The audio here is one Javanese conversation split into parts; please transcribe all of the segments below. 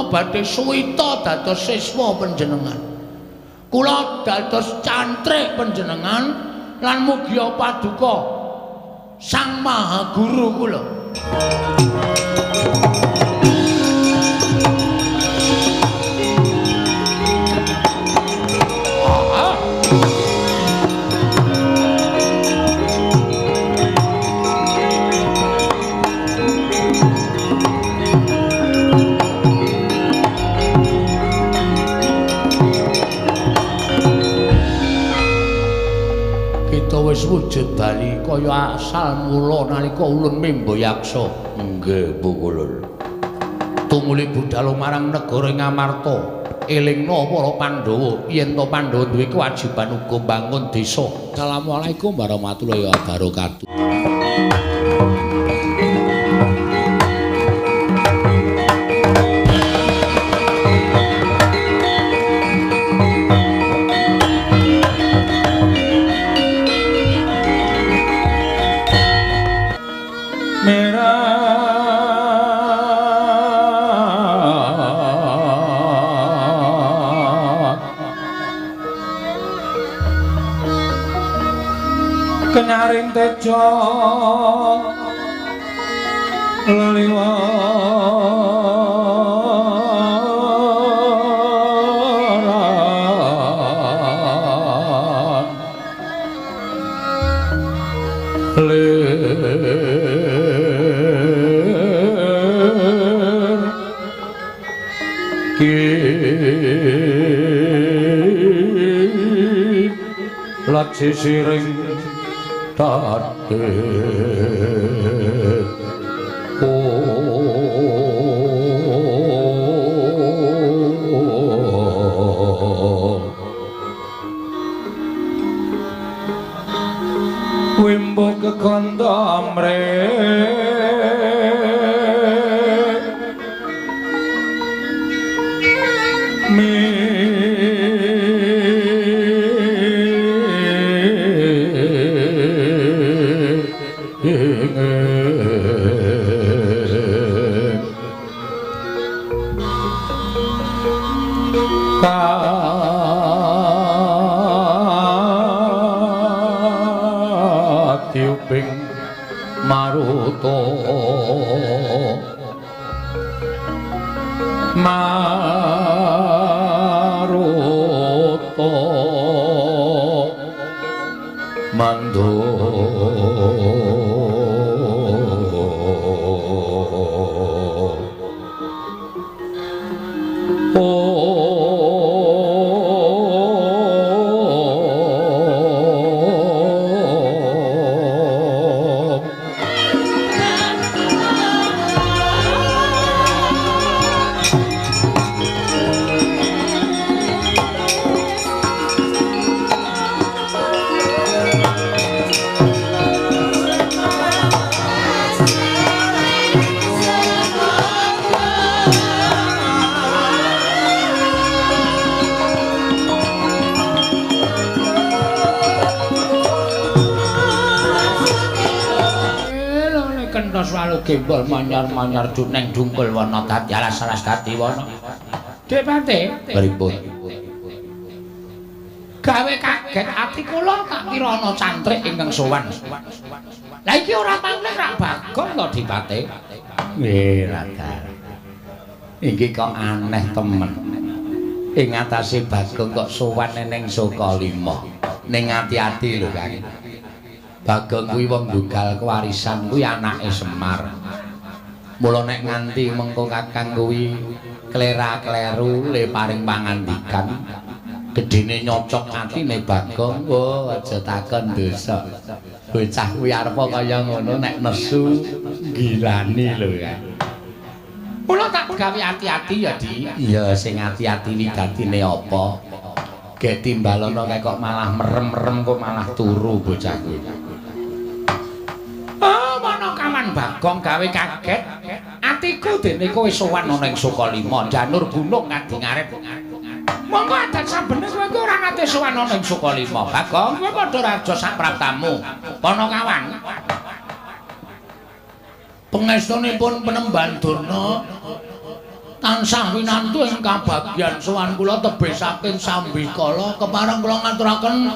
Kula badhe suwita dados siswa panjenengan. Kula dados cantrik panjenengan lan mugia paduka Sang Maha Guru kula. Wis wujud bali kaya asal mula nalika ulun memba yaksa. Nggih, Bu Kulul. Tumuli budal marang negara Ngamarta, elingna para Pandhawa yen to Pandhawa duwe kewajiban uga mbangun desa. Assalamualaikum warahmatullahi wabarakatuh. Kenyaring tejo leliwaran lir kilat sisiring tadhe wimbo kekondo amre katiuping maruta maruta mandho Gembol manyar-manyar neng dungkul wana dadi alas-alas dadi wana. Dik Pate, pripun? Gawe kaget ati kula tak kira ana cantrik ingkang sowan. Lah iki ora panglih rak Bagong to Dipate? Nggih, Radar. Iki kok aneh temen. Ing atase Bagong kok sowan ning Sukalima. Ning ati-ati lho, Kang. Bagong kuwi wong nggugal kewarisan kuwi anake Semar. Mula nek nganti mengko kakang kuwi klera-kleru le paring pangandikan, gedene nyocok atine Bagong, oh aja takon dosa. Bocah kuwi arepa kaya ngono nek nesu gilani lho ya. Mula tak gawe ati-ati ya, Di. Iya, sing ati-ati wigatine apa? Gek timbalono kae kok malah merem-merem kok malah turu bocah kuwi. Oh, kawan Bagong gawe kaget atiku dene kowe sowan ana ing Sukalima janur gunung ngadi ngarep. Monggo adat sabene kowe iki ora nate sowan ana ing Sukalima. Bagong kowe padha raja sak praptamu. Panakawan. Pangestunipun Penemban Durna Tansah winantu ing kabagyan sowan kula tebih saking sambikala kepareng kula ngaturaken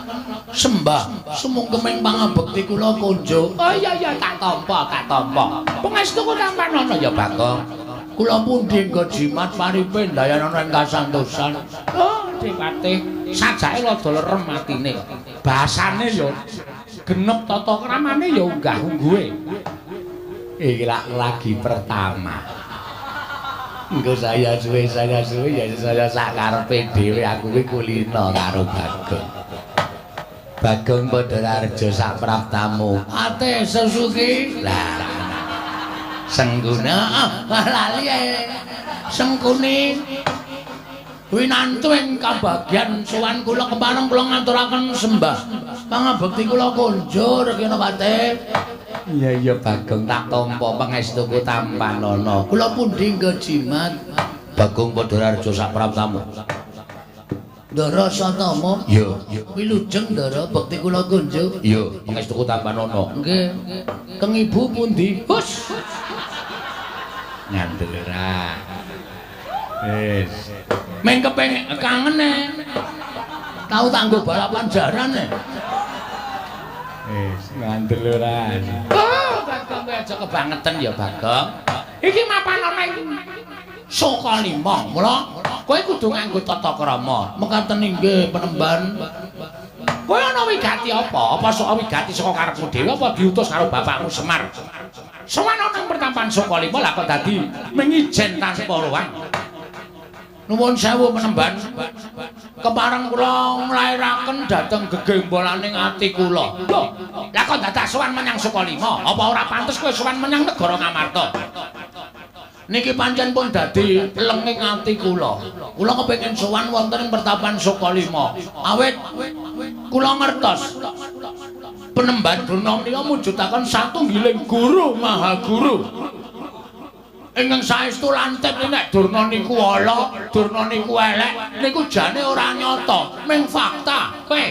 sembah sumungkeming pangabekti kula kunjuk. Oh iya iya tak tampa, tak tampa. Pangestuku tampanana ya Bagong. Kula pundi nggo jimat paripe ndayanana ing kasantosan. Oh, Dipatih, sajake rada lerem atine. Basane ya genep tata kramane ya unggah ungguhe. Iki lak lagi pertama. Engko saya suwe ya saya sak karepe dhewe aku kuwi kulino karo Bagong. Bagong Pandharareja sak praptamu. Ate Susuki. Lah. Sengguna lali ae. Sengkuni winantu ing kabagyan sowan kula kepareng kula ngaturaken sembah pangabekti kula kunjur kena pate. Iya iya Bagong tak tampa pangestuku tampanana. Kula pundi nggo jimat Bagong Pandharareja sak praptamu. Ndara Satama. Iya. Wilujeng Ndara bekti kula kunjuk. Iya, pangestuku tampanana. Nggih. Keng ibu pundi? Hus. Ngandel ora. Wis. Meng kepengin kangen e. Tau tak nggo balapan jaran e. Wis, ngandel ora. Oh, Bagong kowe aja kebangetan ya, Bagong. Iki mapan ana ing Sukalima. Mula kowe kudu nganggo tata krama. Mekaten inggih penemban. Kowe ana wigati apa? Apa sok wigati saka karepmu dhewe apa diutus karo bapakmu Semar? Sowan ana ing pertampan Sukalima lah kok dadi mengijen tanpa ruang. Nuwun sewu penemban. Kepareng kula nglairaken dhateng gegembolaning ati kula. Lho, lah kok dadak sowan menyang Sukalima? Apa ora pantes kowe sowan menyang negara Ngamarta? Niki pancen pun dadi lenging ati kula. Kula kepengin sowan wonten ing pertapan Sukalima. Awit kula ngertos Penemban Durna menika mujudaken satunggiling guru maha guru. Ingkang saestu lantip nek Durna niku ala, Durna niku elek, niku jane ora nyata, ming fakta. Kowe.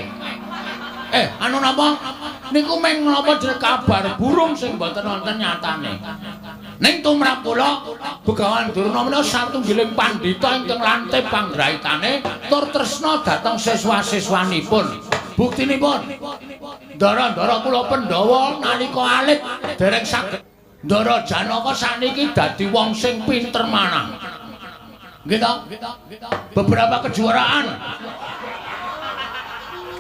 Anu napa? Niku ming napa jeneng kabar burung sing mboten wonten nyatane. Ning tumrap kula Begawan Durna menika satunggiling pandhita ingkang lantip panggraitane tur tresna dhateng siswa-siswanipun. Buktinipun ndara-ndara kula Pandhawa nalika alit dereng saged Ndara Janaka saniki dadi wong sing pinter manah. Nggih to? Beberapa kejuaraan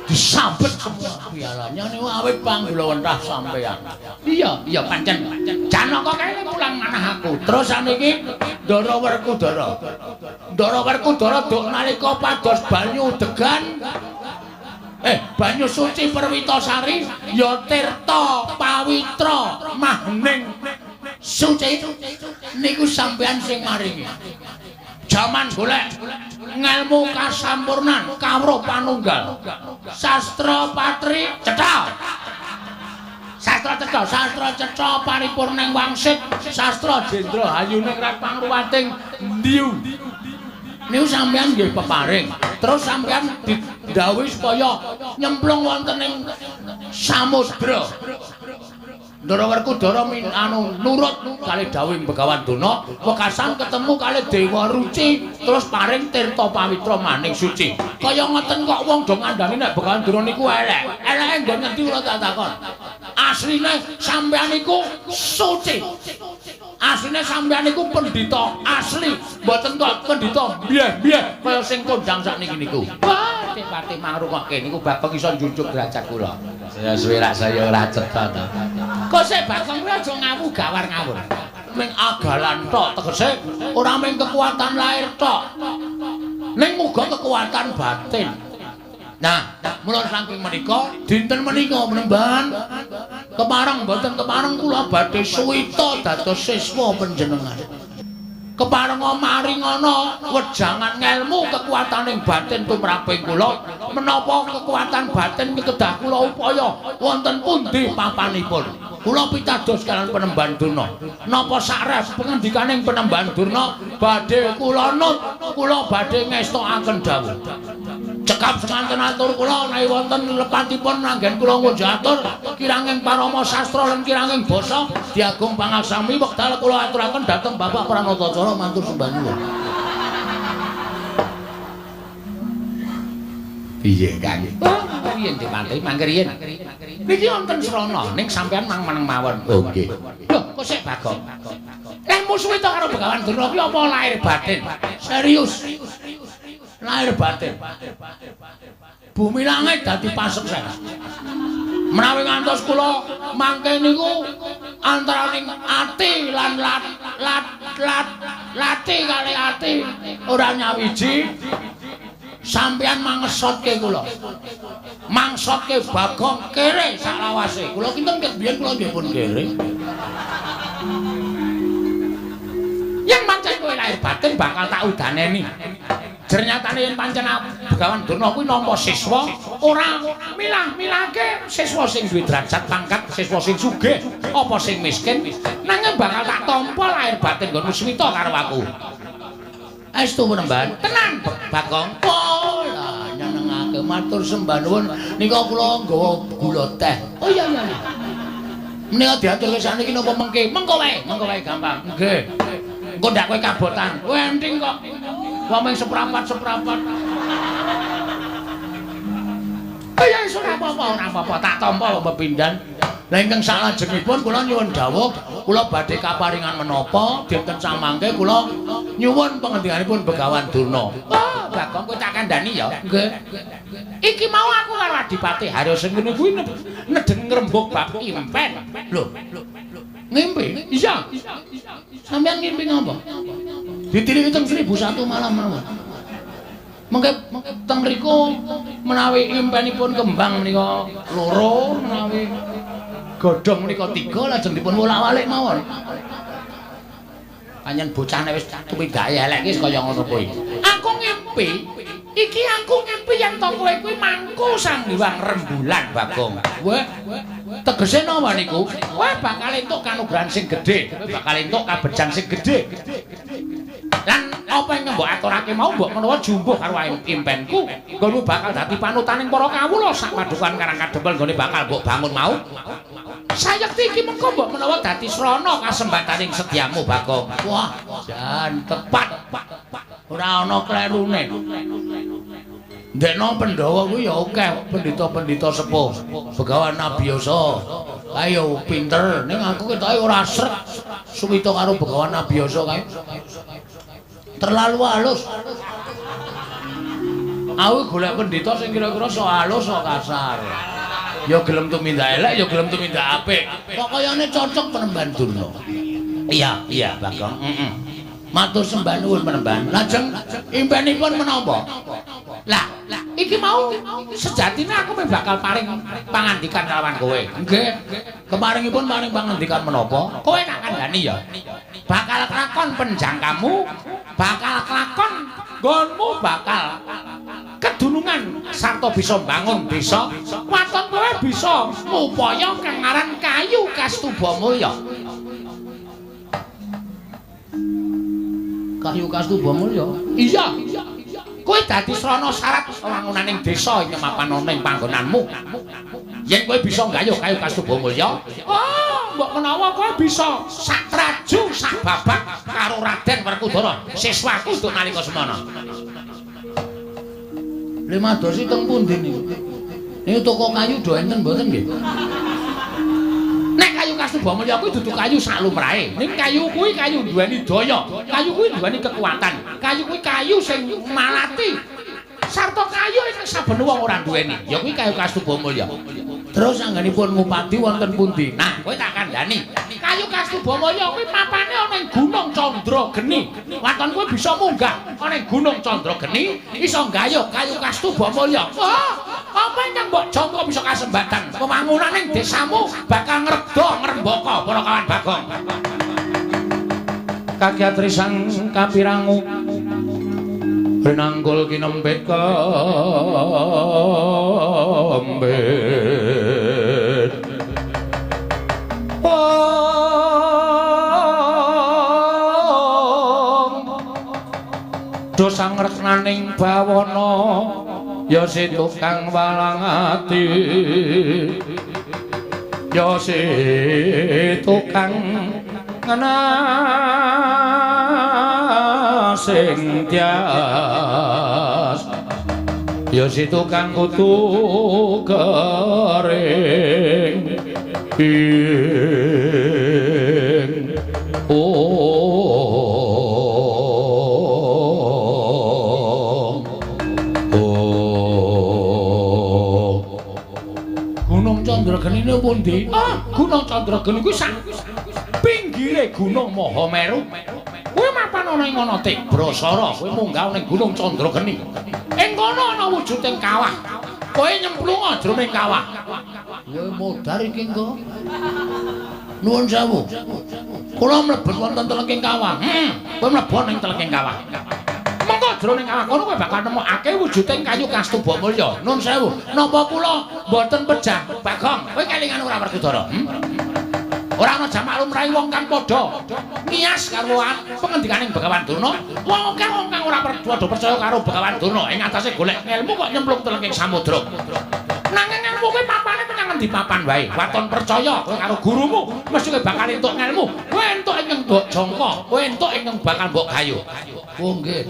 disabet semua pialanya niku awit panggulawentah sampeyan. Iya, iya pancen. Janaka kae pulang manah aku. Terus saniki Ndara Werkudara. Ndara Werkudara duk nalika pados banyu degan banyu suci Perwitasari ya tirta pawitra mahning suci niku sampeyan sing maringi. Jaman golek ngelmu kasampurnan kawruh panunggal. Sastra patri cetha. Sastra cetha, sastra cetha paripurning wangsit, sastra jendra hayuning rak pangruwating ndiu. Niku sampeyan nggih peparing. Terus sampeyan didhawuhi supaya nyemplung wonten ing samudra. Ndara Werkudara anu nurut kali dawuh Begawan Durna, wekasan ketemu kali Dewa Ruci, terus paring tirta pawitra maning suci. Kaya ngoten kok wong do ngandani nek Begawan Durna niku elek. Eleke nggon ngendi kula tak takon. Asline sampeyan niku suci. Asline sampeyan niku pendhita asli, mboten kok pendhita mbiyen-mbiyen kaya sing kondang sakniki niku. Wah, Dipati mangrungokke niku Bagong iso njunjung derajat kula. Saya suwe rak saya ora cetha to. Kok sik Bagong kuwi aja ngawu gawar ngawur. Ming agalan tok tegese ora ming kekuatan lahir tok. Ning uga kekuatan batin. Nah, mula saking menika dinten menika penemban kepareng mboten kepareng kula badhe suwita dados siswa panjenengan. Keparenga maringana wejangan ngelmu kekuataning batin tumraping kula, menapa kekuatan batin kedah kula upaya wonten pundi papanipun. Kula pitados kaliyan Penemban Durna. Napa sares pangandikaning Penemban Durna badhe kula nut, kula badhe ngestokaken dawuh. Cekap semanten atur kula menawi wonten lepatipun anggen kula ngunjuk atur kiranging parama sastra lan kiranging basa diagung pangaksami wekdal kula aturaken dhateng Bapak Pranatacara matur sembah nuwun. Piye Kang? Oh, riyen dipantri mangke riyen. Niki wonten srana ning sampean mang meneng mawon. Oh nggih. Lho, kok sik Bagong? Leh musuhe to karo Begawan Durna ki apa lahir batin? Serius. Lahir batin. Bumi langit dadi paseksen. Menawi ngantos kula mangke niku antaraning ati lan lat lat lat lati kali ati ora nyawiji. Sampeyan mangesotke kula. Mangsotke Bagong kere saklawase. Kula kinten ket biyen kula nggih pun kere. Yen pancen kowe lahir batin bakal tak udaneni. Jernyatane yen pancen Begawan Durna kuwi nampa siswa ora milah-milahke siswa sing duwe derajat pangkat, siswa sing sugih apa sing miskin, nanging bakal tak tampa lahir batin nggonmu swita karo aku. Estu penemban. Tenan Bagong. Oh, lah nyenengake matur sembah nuwun. Nika kula nggawa gula teh. Oh iya iya. Menika diaturke sakniki napa mengke? Mengko wae, mengko wae gampang. Nggih. Engko ndak kowe kabotan. Kowe enting kok. Wong mung seprapat-seprapat. Oh iya iso ora apa-apa, ora apa-apa. Tak tampa pepindhan. Lah ingkang salajengipun kula nyuwun dawuh, kula badhe kaparingan menapa dinten samangke kula nyuwun pangendikanipun Begawan Durna. Oh, Bagong kowe tak kandhani ya. Nggih. Iki mau aku karo Adipati Haryasengkuni kuwi nedhen ngrembug bab impen. Lho, ngimpi? Iya. Sampeyan ngimpi napa? Ditiliki teng 1001 malam mawon. Mengke teng mriku menawi impenipun kembang menika loro, menawi godhong menika 3 lajeng dipun wolak-walik mawon. Pancen bocahne wis tumindake elek iki kaya ngono kuwi. Aku ngimpi, iki aku ngimpi yen to kowe kuwi mangku Sang Hyang Rembulan Bagong. Wah, tegese napa niku? Kowe bakal entuk kanugrahan sing gedhe, kowe bakal entuk kabejan sing gedhe. Lan apa ingkang mbok aturake mau mbok menawa jumbuh karo impenku, nggonmu bakal dadi panutaning para kawula sak padukan Karang Kadempel nggone bakal mbok bangun mau. Sayekti iki mengko mbok menawa dadi srana kasembataning sedyamu Bagong. Wah, jan tepat. Ora ana klerune. Ndekno Pandhawa kuwi ya akeh pendhita-pendhita sepuh, Begawan Abiyasa. Kae ya pinter, ning aku ketoke ora srek suwita karo Begawan Abiyasa kae. Terlalu halus. Aku golek pendhita sing kira-kira sok halus sok kasar. Ya gelem tumindak elek, ya gelem tumindak apik. Kok kayane cocok penemban Durna. Iya, iya Bagong. Heeh. Matur sembah nuwun penemban. Lajeng impenipun menapa? Lah, iki mau sejatine aku meh bakal paring pangandikan kalawan kowe. Nggih. Kemaringipun paring pangandikan menapa? Kowe tak kandhani ya. Bakal kelakon penjangkamu, bakal kelakon nggonmu bakal kedunungan sarta bisa mbangun desa. Waton kowe bisa ngupaya kang aran kayu Kastuba Mulya. Kayu Kastuba Mulya? Iya. Kowe dadi srana syarat wangunaning desa ing mapan ana ing panggonanmu. Yen kowe bisa nggayuh kayu Kastuba Mulya, oh, mbok menawa kowe bisa sak traju sak babak karo Raden Werkudara, siswaku nduk nalika semana. Lha madosi teng pundi niku? Niku toko kayu do enten mboten nggih? Nek kayu Kastuba Mulya kuwi dudu kayu sak lumrahe. Ning kayu kuwi kayu duweni daya, kayu kuwi duweni kekuatan, kayu kuwi kayu sing malati. Sarta kayu ingkang saben wong ora duweni, ya kuwi kayu Kastuba Mulya. Terus anggenipun ngupadi wonten pundi? Nah, kowe tak kandhani. Kayu Kastuba Mulya kuwi mapane ana ing Gunung Candrageni. Waton kowe bisa munggah ana ing Gunung Candrageni, iso nggayuh kayu Kastuba Mulya. Oh, apa ingkang mbok jangka bisa kasembatan pembangunaning desamu bakal ngredha ngrembaka para kawan Bagong. Kagiatrisang kapirangu rinanggul kinempit kembit. Ong do sangreknaning bawana Ya si tukang walang ati, ya si tukang sing tias, ya si tukang kutu kering. Gunung Chandrageni niku pundi? Ah, Gunung Chandrageni kuwi sak pinggire Gunung Mahameru. Kuwi mapan ana ing ana Tibrasara, kowe munggah ning Gunung Chandrageni. Ing kono ana wujuding kawah. Kowe nyemplung jroning kawah. Kowe modar iki engko. Nuwun sewu. Kula mlebet wonten telengking kawah. Kowe mlebu ning telengking kawah. Mengko jroning kawah kono kowe bakal nemokake wujuding kayu Kastuba Mulya. Nuwun sewu. Napa kula mboten pejah? Bagong, kowe kelingan ora Werkudara? Ora ana jamak lumrahe wong kang padha ngiyas karo pengendikaning Begawan Durna. Wong akeh wong kang ora padha percaya karo Begawan Durna ing atase golek ngelmu kok nyemplung telengking samudra. Nanging ngelmu kowe papane menyang endi papan wae. Waton percaya kowe karo gurumu mesti kowe bakal entuk ngelmu. Kowe entuk ingkang mbok jangka, kowe entuk ingkang bakal mbok gayu. Oh nggih.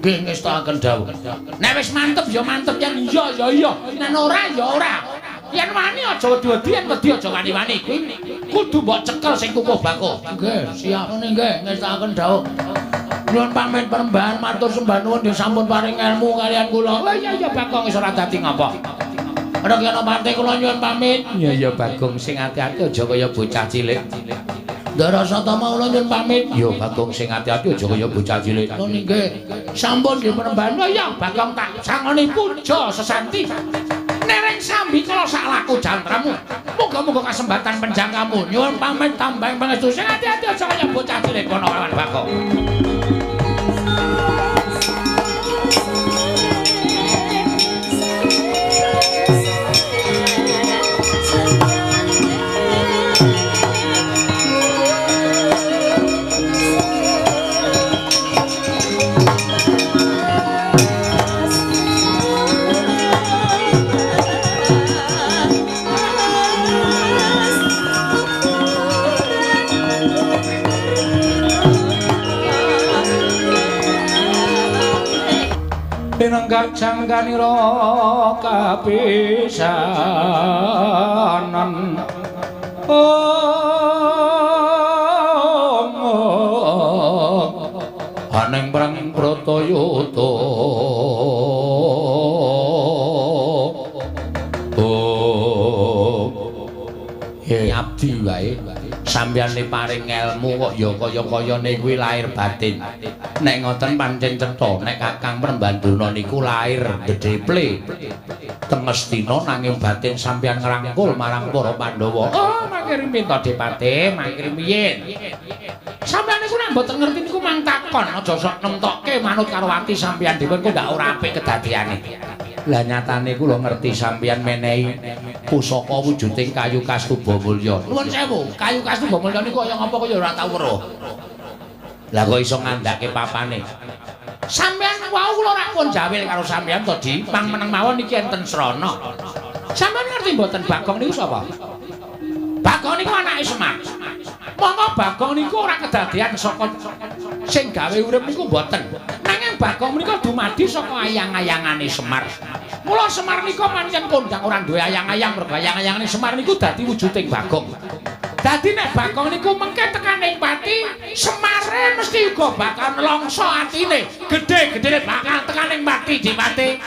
Nggih ngestakaken dawuh. Nek wis mantep ya mantep, yen iya ya iya, yen ora ya ora. Yen wani aja wedi-wedi, yen wedi aja wani-wani. Kuwi kudu mbok cekel sing kukuh bakuh. Nggih, siap. Ngene nggih ngestakaken dawuh. Nyuwun pamit perembahan matur sembah nuwun nggih sampun paring ilmu kalian kula. Oh iya iya Bagong wis ora dadi ngapa. Ora kena pante kula nyuwun pamit. Iya iya Bagong sing ati-ati aja kaya bocah cilik. Ndara Satama kula nyuwun pamit. Iya Bagong sing ati-ati aja kaya bocah cilik. Ngono nggih. Sampun nggih perembahan. Oh iya Bagong tak sangoni puja sesanti. Nereng sambi kala sak laku jantramu. Muga-muga kasembatan penjangkamu. Nyuwun pamit tambahing pangestu sing ati-ati aja kaya bocah cilik kono kawan Bagong. Pinenggak jangkanira kapisanan. Aning prang Bratayuda. Abdi wae sampeyan paring elmu kok ya kaya-kayane kuwi lahir batin. Nek ngoten pancen cetha nek Kakang Premban Durna niku lahir gedheple teng Ngastina nanging batin sampeyan ngrangkul marang para Pandhawa. Oh, mangke rimin to Dipate, mangke riyin. Sampeyan niku nek mboten ngerti niku mang takon, aja sok nemtokke manut karo ati sampeyan dhewe kok ndak ora apik kedadiane. Lah nyatane kula ngerti sampeyan menehi pusaka wujuding kayu Kastuba Mulya. Nuwun sewu, kayu Kastuba Mulya niku kaya ngapa kaya ora tau weruh. Lah kok iso ngandhake papane? Sampeyan wau kula rak pun jawil karo sampeyan to, Di. Pang meneng mawon iki enten srana. Sampeyan ngerti mboten Bagong niku sapa? Bagong niku anake Semar. Monggo Bagong niku ora kedadian saka sing gawe urip niku mboten. Nanging Bagong menika dumadi saka ayang-ayangane Semar. Mula Semar nika pancen kondang ora duwe ayang-ayang, mergo ayang-ayangane Semar niku dadi wujuding Bagong. Dadi nek Bagong niku mengke tekaning pati, Semare mesti uga bakal nelongso atine. Gedhe-gedhene bakal tekaning pati Dipate.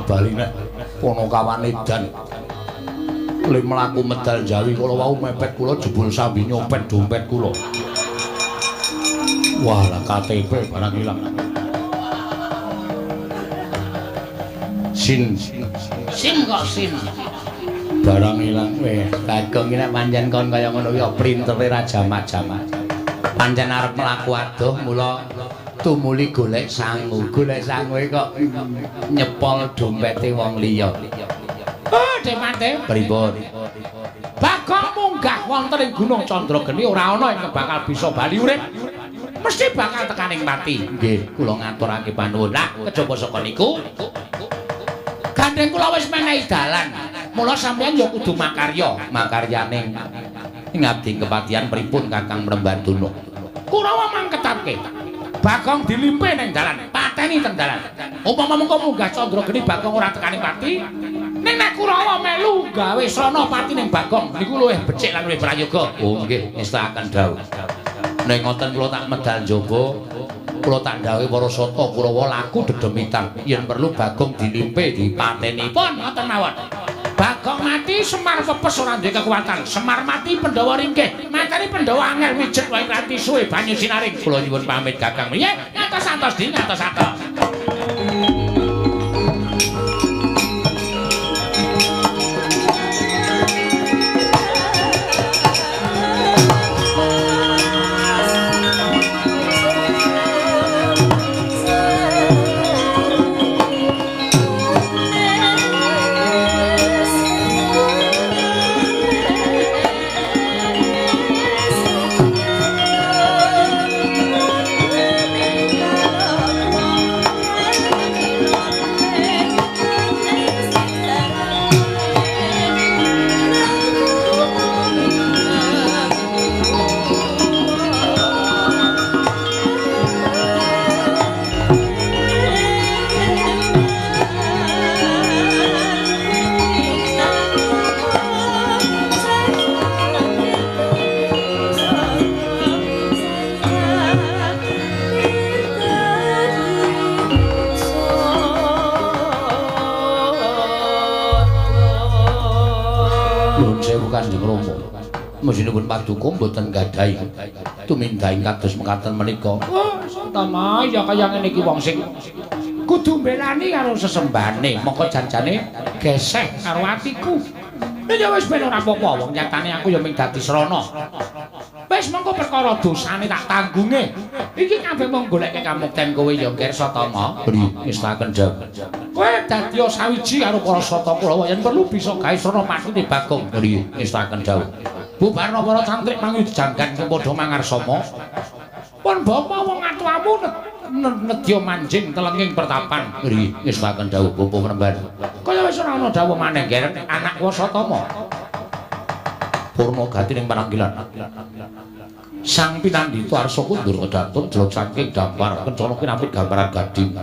Bali nek Ponokawan edan le mlaku medal Jawi kala wau mepet kula jebul sambi nyopet dompet kula. Wah, lah KTP barang ilang. Sin. Sin kok sin. Barang ilang weh. Bagong iki nek pancen kon kaya ngono kuwi printere ra jamak-jamak. Pancen arep mlaku adoh mula tumuli golek sangu. Golek sangu kok nyepol dompete wong liya. Oh, Depate. Pripun? Bagong munggah wonten ing Gunung Candrageni ora ana ingkang bakal bisa bali urip. Mesti bakal tekaning pati. Nggih, kula ngaturake panuwun. Lah, kejaba saka niku gandeng kula wis menehi dalan. Mula sampeyan ya kudu makarya. Makaryane ngabdi kepatihan pripun Kakang Mrembandana? Kurawa mangketapke. Bagong dilimpe ning dalan, pateni teng dalan. Upama mengko munggah Candrageni Bagong ora tekaning pati, ning nek Kurawa melu gawe srana pati ning Bagong niku luwih becik lan luwih prayoga. Oh nggih, ngestakaken dawuh. Nek ngoten kula tak medal njaba, kula tak ndhawuhi para sata Kurawa laku dedemitan yen perlu Bagong dilimpe dipateni. Pun ngoten mawon. Bagong mati Semar pepes ora duwe kekuatan. Semar mati Pandhawa ringkih. Mateni Pandhawa angel wijet wae nganti suwe banyu sinaring. Kula nyuwun pamit Kakang. Nggih, ngatos-atos di ngatos-atos. Mesinipun paduka mboten gadhahi tumindahing kados mekaten menika. Oh, Satama ya kaya ngene iki wong sing kudu mbelani karo sesembahane, mongko janjane geseh karo atiku. Ya wis ben ora apa-apa, wong nyatane aku ya mung dadi srana. Wis mongko perkara dosane tak tanggunge. Iki kabeh mung goleke kamukten kowe ya, Nger Satama. Nggih, ngestaken jawab. Kowe dadi sawiji karo para sata Kurawa yen perlu bisa gawe srana patine Bagong. Nggih, ngestaken dawuh. Bubarna para cantrik mangi janggan sing padha mangarsama. Pun bapa wong atuamu nedya manjing telenging pertapan. Nggih, ngestaken dawuh Bapak Mremban. Kaya wis ora ana dawuh maneh, Nger, anak Wasatama. Purna gati ning pananggilan. Sang pinandhita arsa kundur kedaton jelok saking dampar kencana kinapit gambaran gading.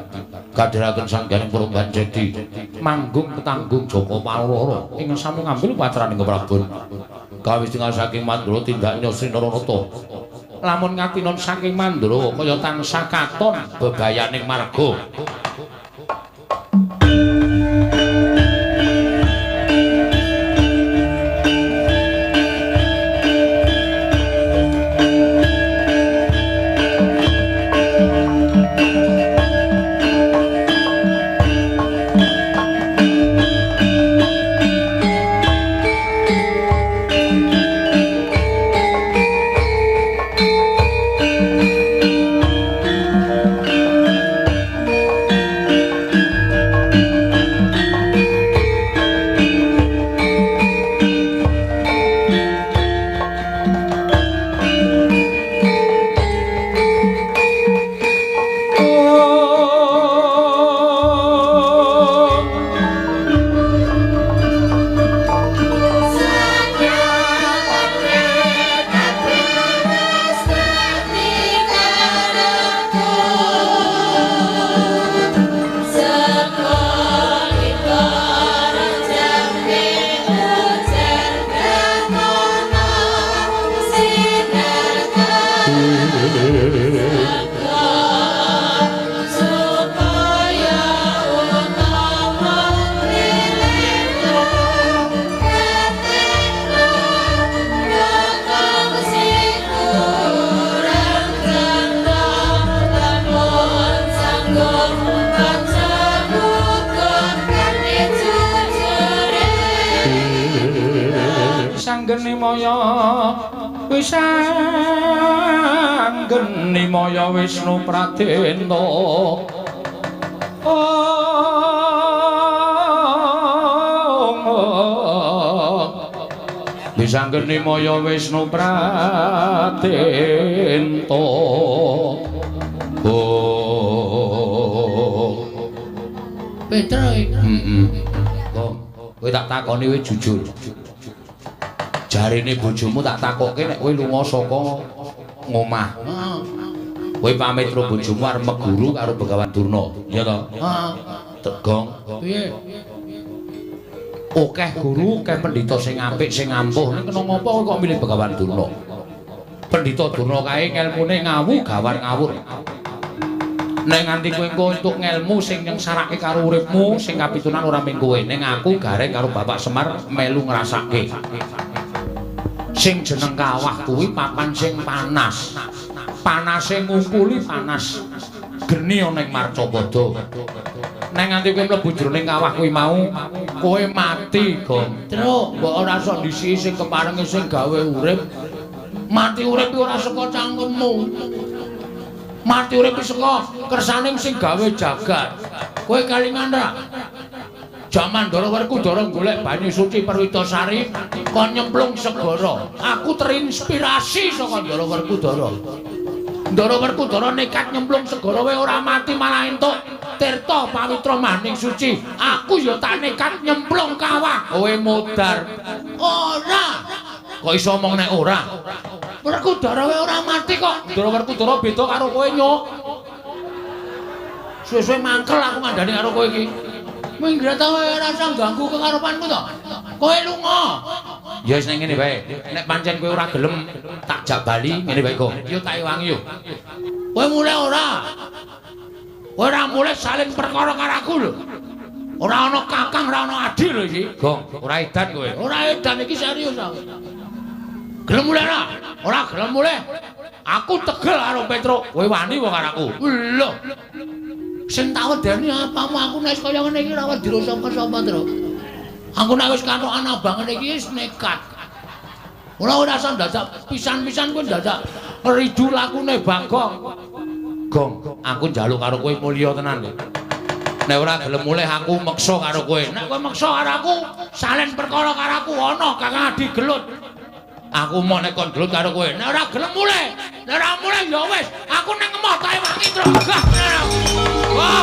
Kadhiraken sangganing Purban Jedi manggung ketanggung Joko Palwara ing sami ngambil patraning Prabon. Kawis tinggal saking Mandura tindaknya Sri Naranata. Lamun ngatinon saking Mandura kaya tansah katon bebayaning marga. Sanggup kaca buka. Wisanggeni maya Wisanggeni maya Wisnu Pradenta. Wisanggeni maya Wisnu Pradenta. Oh. Petro iki. Heeh. Kowe tak takoni kowe jujur. Jarine bojomu tak takokke nek kowe lunga saka ngomah. Heeh. Kowe pamit karo bojomu arep meguru karo Begawan Durna, iya to? Heeh. Tegong. Piye? Akeh guru, akeh pendhita sing apik, sing ampuh. Ning kena ngopo kowe kok milih Begawan Durna? Pendhita Durna kae ngelmune ngawu gawar ngawur. Nek nganti kowe engko entuk ngelmu sing nyengsarake karo uripmu, sing kapitunan ora mung kowe, ning aku gareng karo Bapak Semar melu ngrasake. Sing jeneng kawah kuwi papan sing panas. Panase ngungkuli panas geni ana ing Marcapada. Nek nganti kowe mlebu jroning kawah kuwi mau, kowe mati, Gong. Truk, mbok ora sok ndisiki sing keparenge sing gawe urip. Mati urip ora saka cangkemmu. Mati urip saka kersane sing gawe jagat. Kowe kalingan ra? Jaman Ndara Werkudara golek banyu suci Perwitasari kon nyemplung segara. Aku terinspirasi saka Ndara Werkudara. Ndara Werkudara nekat nyemplung segara wae ora mati malah entuk tirta pawitra maning suci. Aku ya tak nekat nyemplung kawah. Kowe modar. Ora. Kok iso omong nek ora? Werkudara wae ora mati kok. Ndara Werkudara beda karo kowe, Nyuk. Suwe-suwe mangkel aku ngandani karo kowe iki. Minggat wae ora usah ganggu kekarepanku to. Kowe lunga. Ya wis nek ngene wae. Nek pancen kowe ora gelem tak jak bali ngene wae kok. Yo tak ewangi yo. Kowe mulih ora? Kowe ora mulih salin perkara karo aku lho. Ora ana kakang, ora ana adi lho iki. Gong, ora edan kowe. Ora edan iki serius aku. Gelem mulih ora? Ora gelem mulih. Aku tegel karo Petruk. Kowe wani wong karo aku. Lho. Sing tak wedeni apamu aku nek kaya ngene iki ora wedi sapa-sapa, Truk. Aku nek wis katokan abang ngene iki wis nekat. Ora ora usah dadak pisan-pisan kowe dadak ridu lakune Bagong. Gong, aku njaluk karo kowe mulya tenan lho. Nek ora gelem mulih aku meksa karo kowe. Nek kowe meksa karo aku, salen perkara karo aku ana Kakang Adi gelut. Aku mau nek kon gelut karo kowe. Nek ora gelem mulih, nek ora mulih ya wis, aku nang emoh kae wangi truk. Gah. Wah.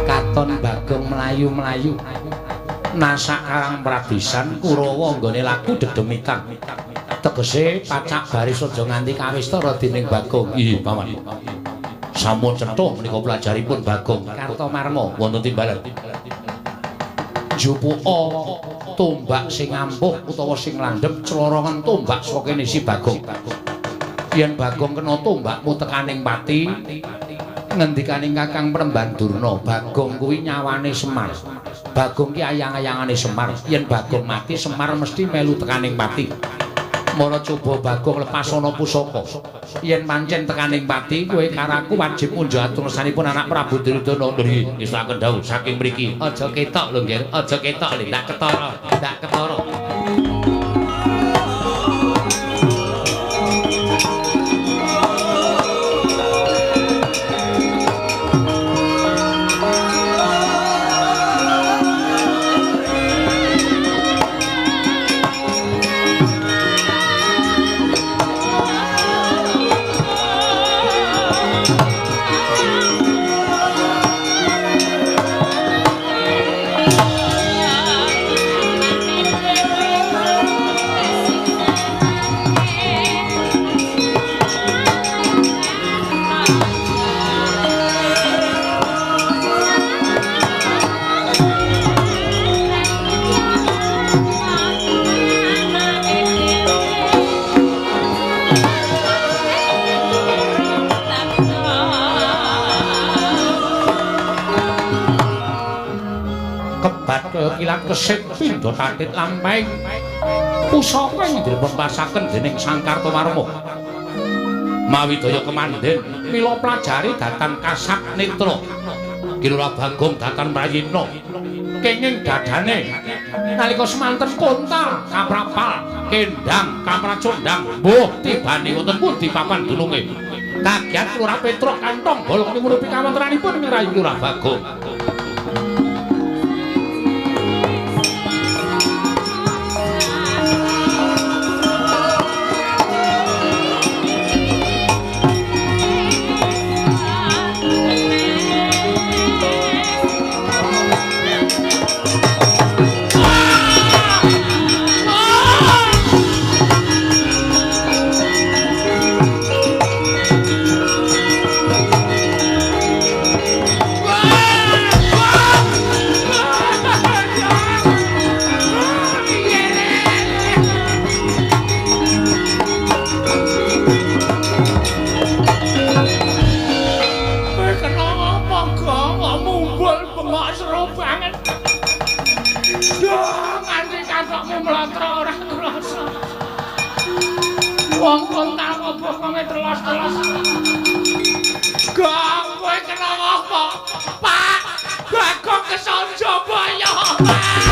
Katon Bagong mlayu-mlayu nasak karang pradisan Kurawa nggone laku dedemitan. Tegese pacak baris aja nganti kawistara dening Bagong. Ih, paman. Sampun cetha menika pelajaripun Bagong Kartomarma wonten timbalan. Jupuka tombak sing ampuh utawa sing landhep clorongan tombak saka kene si Bagong. Yen Bagong kena tombakmu tekaning pati, ngendikaning Kakang Premban Durna, Bagong kuwi nyawane Semar. Bagong ki ayang-ayangane Semar. Yen Bagong mati, Semar mesti melu tekaning pati. Mara coba Bagong lepas ana pusaka. Yen pancen tekaning pati, kowe karo aku wajib unjuk atur ngersanipun anak Prabu Duryudana. Nggih, ngestokaken dawuh saking mriki. Aja ketok lho, Nggih. Aja ketok lho, ndak ketara, ndak ketara. Rikat kesit pindha tatit lampahing pusaka ing dipunpasaken dening Sang Kartomarma. Mawi daya kemandhen mila plajari datan kasak netra. Ki Lurah Bagong datan prayitna kenging dadane nalika semanten kontal kaprapal kendang kapracondang mbuh tibane wonten pundi papan dununge. Kagiat Lurah Petruk kantong bolong nguripi kawontenanipun ing rayi Lurah Bagong. Wong kontal kok bokonge telos-telos. Gong, kowe kena apa? Pak, Bagong kesonjobaya, Pak.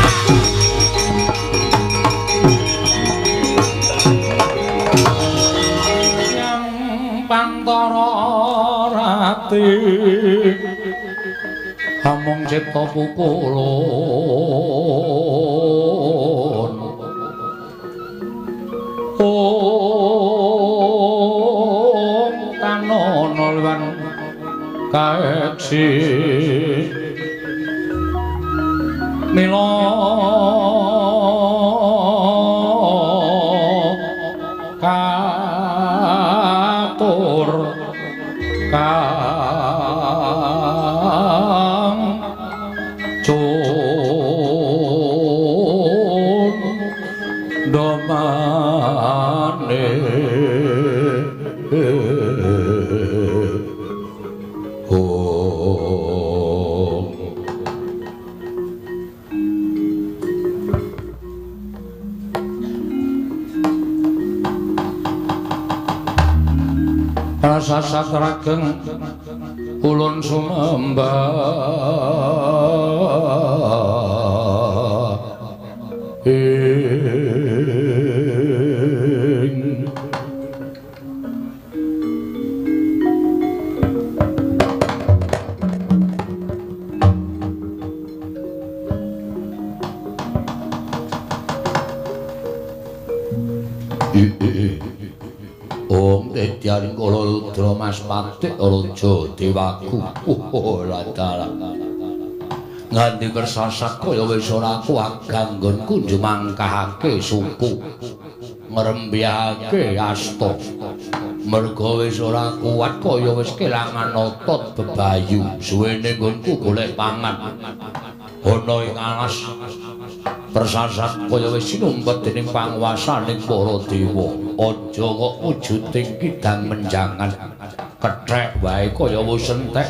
Yang pantara rati amung cipta pukulun. Om tanono lan kaeksi mila katur kang cun domane. Om rasa satrageng ulun sumembah ing Om Tedyaring Kala Rudra Mas Patik Raja Dewaku. Oh ladalah. Nganti persasat kaya wis ora kuat ganggonku njumangkahake suku. Ngrembyahake asta. Merga wis ora kuat kaya wis kelangan otot bebayu. Suwene nggonku golek pangan. Ana ing alas persasat kaya wis sinumpet dening panguwasaning para dewa. Aja kok wujuding kidang menjangan kethek wae kaya wis entek.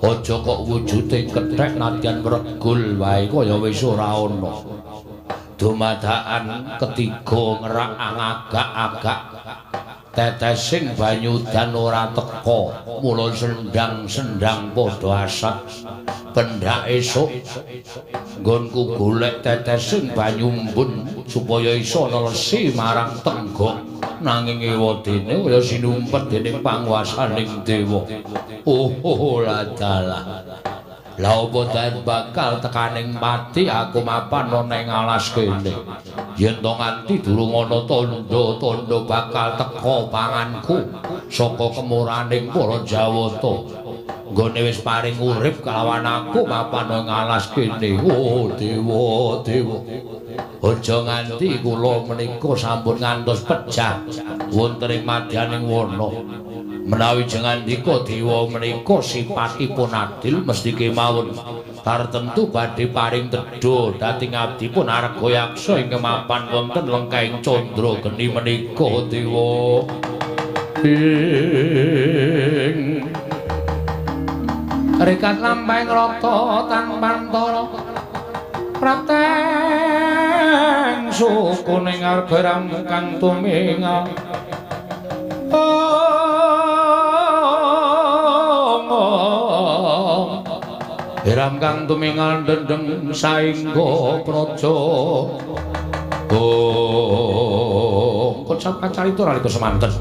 Aja kok wujuding kethek nadyan regul wae kaya wis ora ana. Dumadakan ketiga ngerak agak-agak tetesing banyu udan ora teka, mula sendang-sendang padha asat. Pendak esuk nggonku golek tetesing banyu embun supaya iso nelesi marang tenggok, nanging ewadene kaya sinumpet dening panguwasaning dewa. Oh ladalah. Lah apa dan bakal tekaning pati aku mapan ana ing alas kene. Yen to nganti durung ana tandha-tandha bakal teka panganku saka kemuraning para Jawata. Nggone wis paring urip kalawan aku mapan ing alas kene. Oh dewa dewa. Aja nganti kula menika sampun ngantos pejah wonten ing madyaning wana. Menawi jengandika dewa menika sipatipun adil mesti kemawon tartemtu badhe paring tedha dhateng abdipun Argayaksa ingkang mapan wonten lengkahing candra geni menika dewa. Ing rekat lampahing rata tanpantara Prateng suku ning arga kang tumingal. Hiram kang tumingal dendeng saingga praja. Oh, kocap kacarita nalika semanten.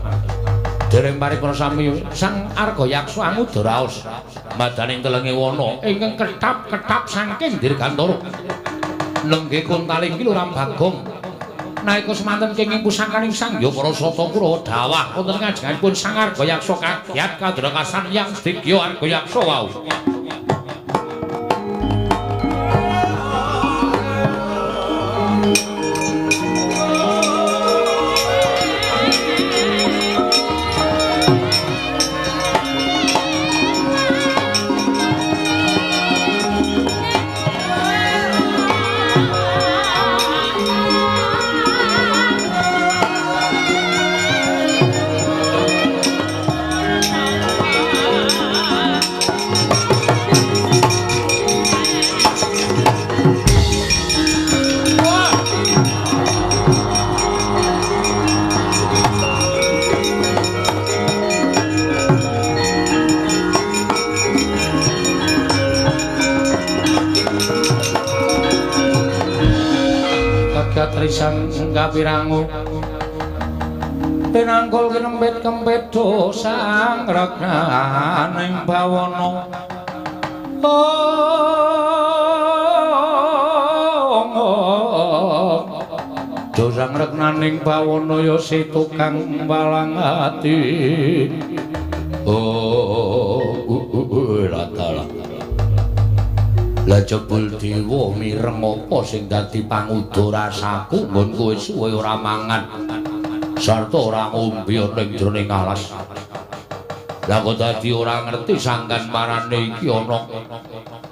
Dereng paripurna sami Sang Argayaksa anguda raos madaning telenge wana ingkang ketap-ketap saking dirgantara. Lenggih kuntaling ki Lurah Bagong. Nalika semanten kenging pusakaning Sang Hyang Parasata Kurawa dawah wonten ngajenganipun Sang Argayaksa kagiat kadrakasan Yang Digya Argayaksa wau. Trisan kapirangu tinangkul kinempit kempit dosang regnaning bawana. Dosang regnaning bawana ya si tukang walang ati. Oh, latalah. Lah jebul dewa mireng apa sing dadi panguda rasaku nggon kowe suwe ora mangan sarta ora ngombe ning jroning alas. Lah kok dadi ora ngerti sangkan marane iki ana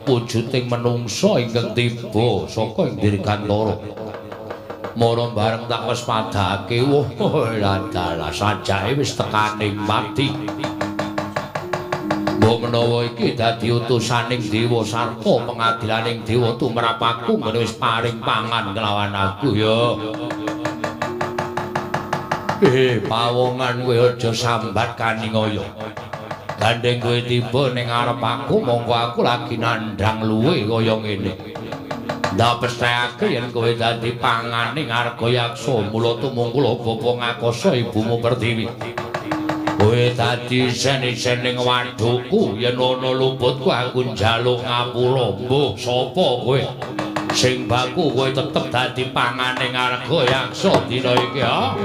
wujuding menungsa ingkang tiba saka ing dirgantara. Mara bareng tak wespadake, wah ladalah sajake wis tekaning pati. Mbok menawa iki dadi utusaning dewa sarta pengadilaning dewa tumrap aku ngene wis paring pangan kelawan aku ya. Pawongan kowe aja sambat kaningaya. Gandeng kowe tiba ning ngarep aku mongko aku lagi nandhang luwe kaya ngene. Ndak pesthekake yen kowe dadi panganing Argayaksa mula tumungkul bapa ngakasa ibumu Pertiwi. Kowe dadi isen-isening wadhuku yen ana luputku aku njaluk ngapura. Mbuh sapa kowe? Sing baku kowe tetep dadi panganing Argayaksa dina iki ha.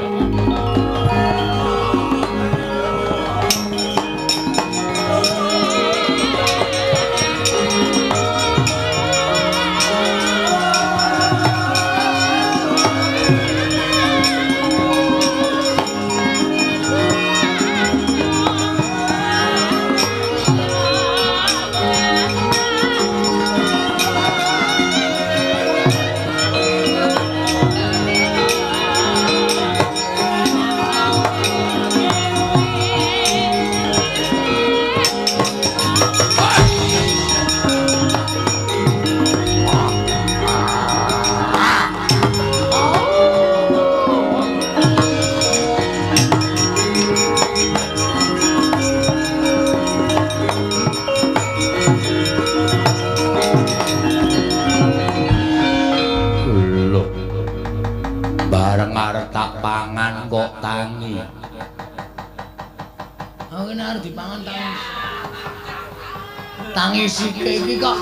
Tangis iki kok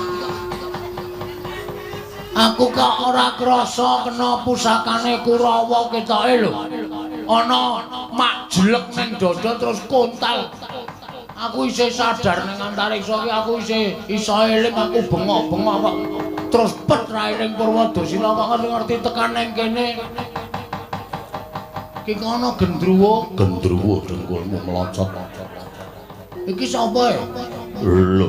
aku kok ora krasa kena pusakane Kurawa ketoke lho. Ana mak jelek ning dada terus kontal. Aku isih sadar ning antariksa iki aku isih iso eling aku bengok-bengok kok terus pet raining Purwadasina kok ngerti tekan ning kene. Iki ana gendruwo, gendruwo dengkulmu melocot. Iki sapa e? Lho,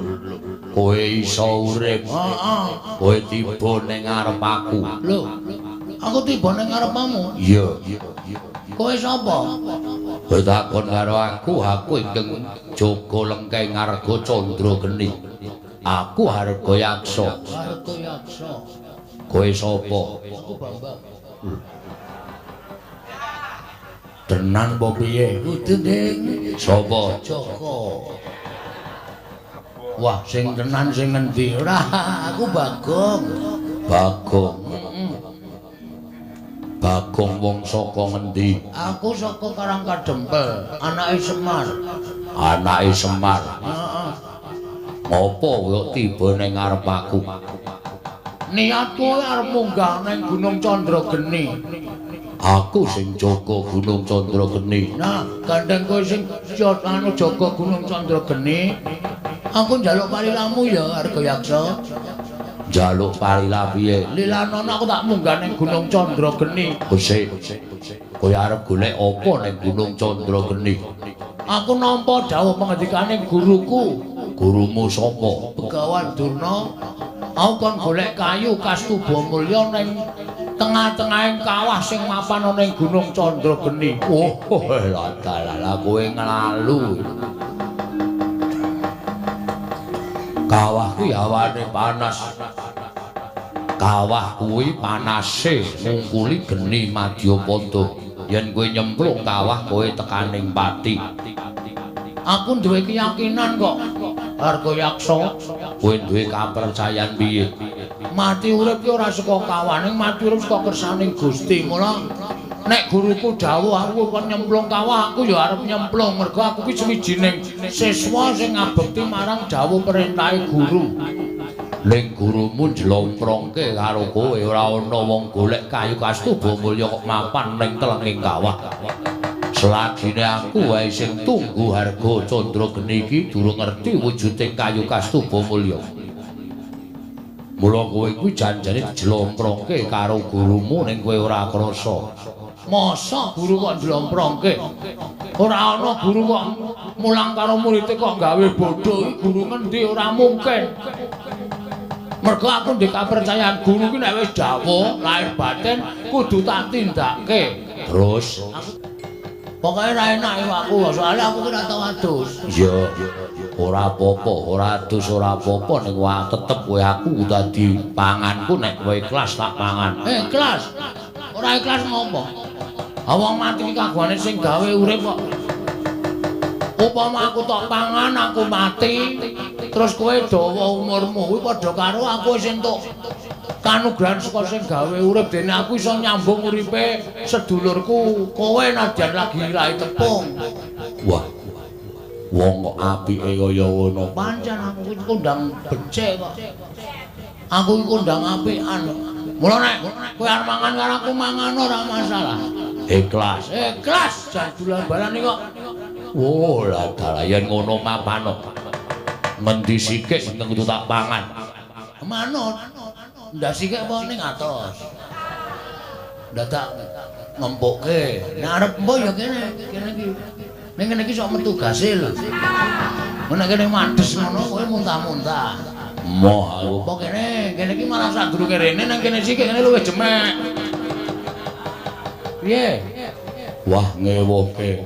kowe iso urip. Heeh. Kowe tiba ning ngarep aku. Lho, aku tiba ning ngarepmu? Iya. Kowe sapa? Kowe takon karo aku, aku ingkang jaga lengkeng Arga Candra Geni. Aku Argayaksa. Argayaksa. Kowe sapa? Aku Bambang. Tenan apa piye? Kudu, Ding. Sapa? Joko. Wah, sing tenan sing ngendi? Ora, aku Bagong. Bagong. Bagong wong saka ngendi? Aku saka Karang Kadempel, anake Semar. Anake Semar. Heeh. Ngopo kok tiba ning ngarep aku? Niatku arep munggah ning Gunung Chandrageni. Aku sing jaga Gunung Chandrageni. Nah, gandeng kowe sing anu jaga Gunung Chandrageni. Aku njaluk palilamu ya, Arga Yaksa. Njaluk palila piye? Lilanono aku tak munggah ning Gunung Chandrageni. Sik. Kowe arep golek apa ning Gunung Chandrageni? Aku nampa dawuh pangendikane guruku. Gurumu sapa? Begawan Durna. Aku kon golek kayu Kastuba Mulya ning tengah-tengahing kawah sing mapan ana ning Gunung Chandrageni. Oh, lah dalah kowe nglalu. Kawah kuwi hawane panas. Kawah kuwi panase ngungkuli geni madyapada. Yen kowe nyemplung kawah kowe tekaning pati. Aku duwe keyakinan kok, Arga Yaksa. Kowe duwe kapercayan piye? Mati urip ki ora saka kawah, ning mati urip saka kersaning Gusti. Mula nek guruku dawuh aku kon nyemplung kawah, aku ya arep nyemplung mergo aku ki sawijining siswa sing ngabekti marang dawuh perintahe guru. Ning gurumu njlomprongke karo kowe ora ana wong golek kayu Kastuba Mulya kok mapan ning telenging kawah. Selagine aku wae sing tunggu harga Chandrageni iki durung ngerti wujuding kayu Kastuba Mulya. Mula kowe kuwi janjane dijlomprongke karo gurumu ning kowe ora krasa. Masa guru kok njlomprongke? Ora ana guru kok mulang karo muridé kok gawe bodho. Iki guru ngendi? Ora mungkin. Mergo aku ndek kapercayaan guru ki nek wis dawuh lahir batin kudu tak tindake. Terus pokoke ora enak aku, soalnya aku ki ora tau adus. Iya, ora apa-apa, ora adus ora apa-apa ning wae tetep kowe aku dadi panganku nek kowe ikhlas tak pangan. Ikhlas. Ora ikhlas ngopo? Ha wong mati ki kagungane sing gawe urip kok. Upama aku tok pangan aku mati, terus kowe dawa umurmu kuwi padha karo aku wis entuk kanugrahan saka sing gawe urip, dene aku iso nyambung uripe sedulurku kowe nadyan lagi rai tepung. Wah. Wong kok apike kaya ngono. Pancen aku iki kondang becik kok. Aku iki kondang apikan. Mula nek kowe arep mangan karo aku mangan ora masalah. Ikhlas. Ikhlas jan dulan-balan kok. Oh, lah dalah yen ngono mapano. Ngendi sikik sing kudu tak pangan. Manut. Ndak sikik apa ning atos. Dadak ngempukke. Nek arep empo ya kene, kene iki. Ning kene iki sok metu gase lho. Nek kene mades ngono kowe muntah-muntah. Moh aku. Apa kene? Kene iki malah sadurunge rene nang kene sikik kene luwih jemek. Piye? Wah, ngewuhke.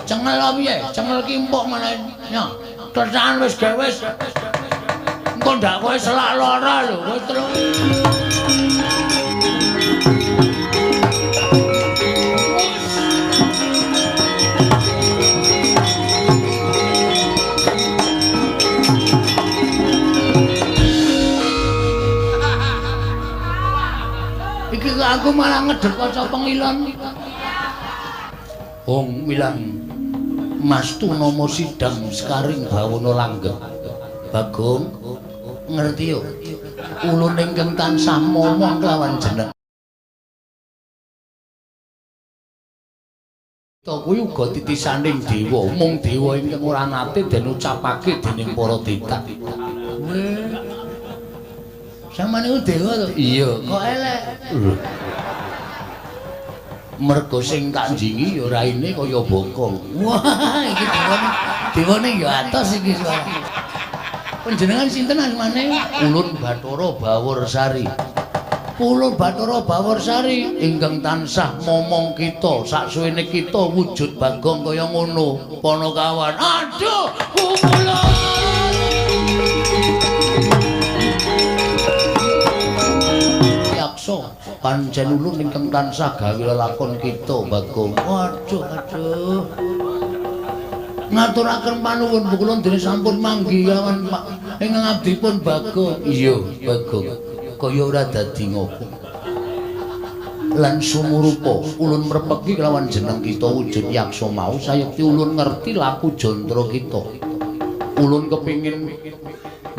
Cengel apa piye? Cengel ki empuk malah. Yo, kerjaan wis gawe wis. Engko ndak kowe selak lara lho, kowe terus. Iki kok aku malah ngedhet kaca pengilon. Wong wilang Mas Tunomo sidang sekaring bawono langgeng. Bagong ngerti yo. Ulun ingkang tansah momong kelawan jeneng. To kuwi uga titisaning dewa, mung dewa ingkang ora nate den ucapake dening para titah. Weh. Sampeyan niku dewa to? Iya. Kok elek? Mergo sing tak njingi ya raine kaya bokong. Wah, iki dewane. Dewane ya atos iki suara. Panjenengan sinten asmane? Ulun Bathara Baworsari. Ulun Bathara Baworsari ingkang tansah momong kita saksuwene kita wujud Bagong kaya ngono. Panakawan. Aduh, kula. Pancen ulun ingkang tansah gawe lelakon kita Bagong. Waduh aduh. Ngaturaken panuwun kula dene sampun manggi lawan ingkang abdipun Bagong. Iya, Bagong. Kaya ora dadi ngopo. Lan sumurupa ulun mrepegi kelawan jeneng kita wujud yaksa mau sayekti ulun ngerti laku jantра kita. Ulun kepingin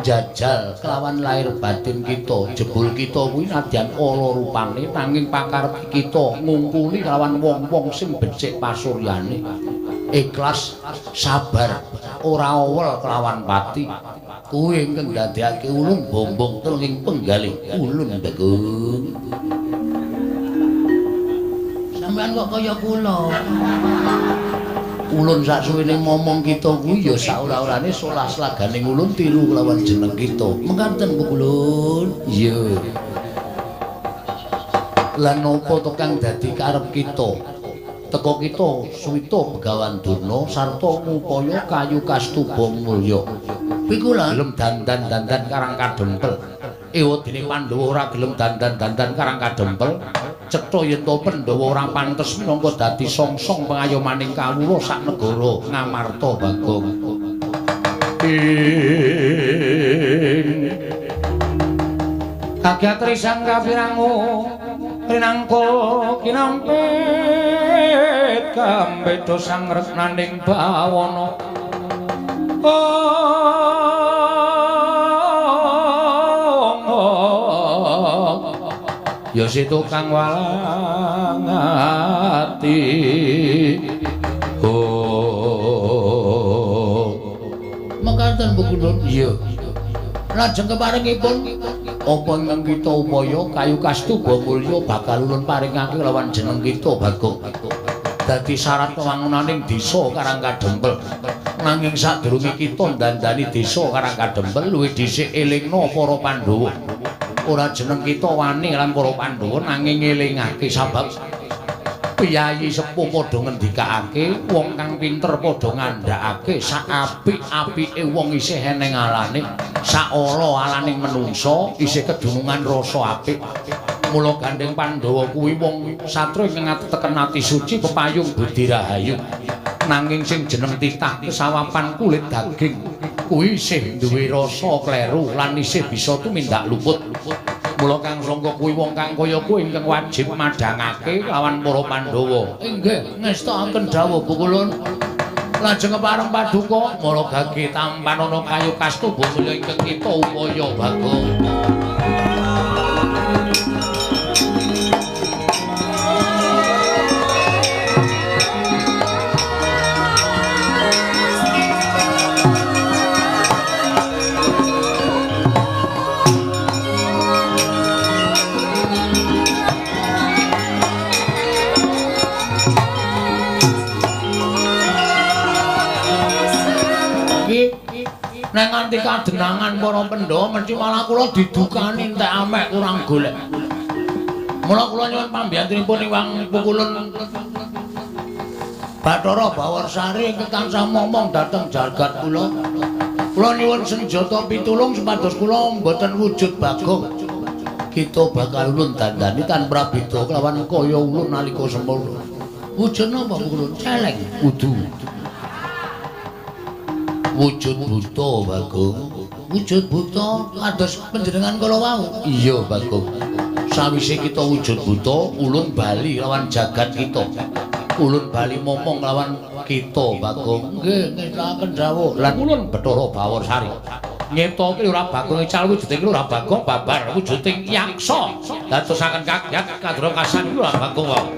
jajal kelawan lahir batin kita, jebul kita kuwi nadyan ala rupane nanging pakarep kita ngungkuli kelawan wong-wong sing becik pasuryane. Ikhlas, sabar, ora owel kelawan pati. Kuwi ingkang ndadekake ulun bombong telung penggalih ulun Bagong. Sampeyan kok kaya kula. Ulun saksuwene momong kita kuwi ya saora-orane solah slagane ulun tiru kelawan jeneng kita. Mekaten Bu Kulun. Iya. Lan napa to kang dadi karep kita? Teka kita suwita Begawan Durna sarta ngupaya kayu kastuba mulya. Piku lan gelem dandan-dandan karang kadempel. Ewa dene Pandhawa ora gelem dandan-dandan karang kadempel. Cetha yen to Pandhawa ora pantes minangka dadi songsong pengayomaning kawula sak negara Ngamarta Bagong. Kagyatri sang kapirangu rinangka kinampit kambeda sang retnaning bawana. Ya si tukang walang ati. Oh. Mekaten Bu Kulun. Iya. Lajeng keparengipun apa ingkang kita upaya kayu kastuba mulya bakal ulun paringake lawan jeneng kita Bagong. Dadi syarat wewangunaning desa Karang Kadempel. Nanging sadurunge kita ndandani desa Karang Kadempel luwih dhisik elingna para Pandhawa. Ora jeneng kita wani lan para Pandhawa nanging ngelingake sabab piyayi sepuh padha ngendikake, wong kang pinter padha ngandhakake sak apik-apike wong isih eneng alane, sak ala-alaning menungsa isih kedunungan rasa apik. Mula gandeng Pandhawa kuwi wong satria ingkang ateteken ati suci pepayung budi rahayu. Nanging sing jeneng titah kesawapan kulit daging kuwi isih duwe rasa kleru lan isih bisa tumindak luput. Mula Kang Sangka kuwi wong kang kaya kuwi ingkang wajib madhangake lawan para Pandhawa. Inggih, ngestokaken dawuh Bu Kulun. Lajeng kepareng paduka mara gage tampanana kayu kastuba mulya ingkang kita upaya Bagong. Nek nganti kadenangan para Pandhawa mesti malah kula didukani entek amek kurang golek. Mula kula nyuwun pambiyantunipun ingkang Pukulun Bathara Bawarsari ingkang tansah momong dhateng jagat kula. Kula nyuwun senjata pitulung supados kula mboten wujud Bagong. Kita bakal ulun dandani tan prabeda kelawan kaya ulun nalika semono. Wujud napa Pukulun? Celeng. Kudu. Wujud buta Bagong. Wujud buta kados panjenengan kala wau. Iya Bagong. Sawise kita wujud buta, ulun bali lawan jagat kita. Ulun bali momong lawan kita Bagong. Nggih, ngestokaken dawuh. Lan ulun Bathara Bawarsari. Nyiptake ora Bagong ical wujude ora Bagong babar wujuding yaksa. Dadosaken kagyat kadra kasan ora Bagong wae.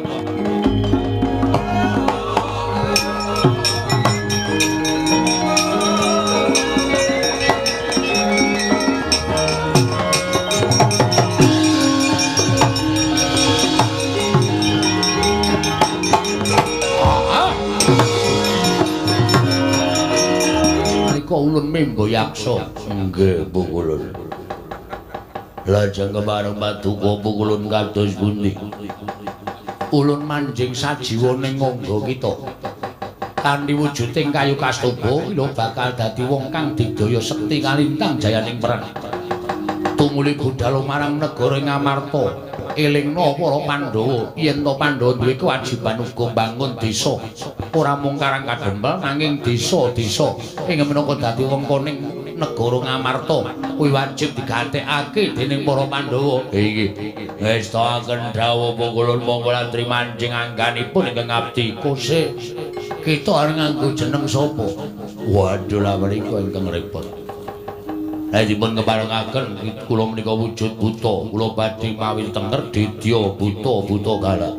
Ulun minggo yaksa. Nggih, Bu Kulun. Lajeng kepareng paduka Bu Kulun kados pundi? Ulun manjing sajiwa ning ngangga kita. Kanthi wujuding kayu kastuba, ila bakal dadi wong kang digdaya sekti kalintang jayaning perang. Tumuli budal marang negara Ngamarta. Elingno para Pandhawa yen to Pandhawa duwe kewajiban uga mbangun desa. Ora mung Karang Kadempel nanging desa-desa ing minangka dadi wengkoning negara Ngamarta kuwi wajib digatekake dening para Pandhawa. Inggih. Ngestakaken dawuh pungkulun monggo lan trimanjing angganipun ingkang abdi kose. Kita arep nganggo jeneng sapa? Waduh lha menika ingkang repot. Lah dipun keparengaken kula menika wujud buta, kula badhe mawi tenger didya buta buta galak.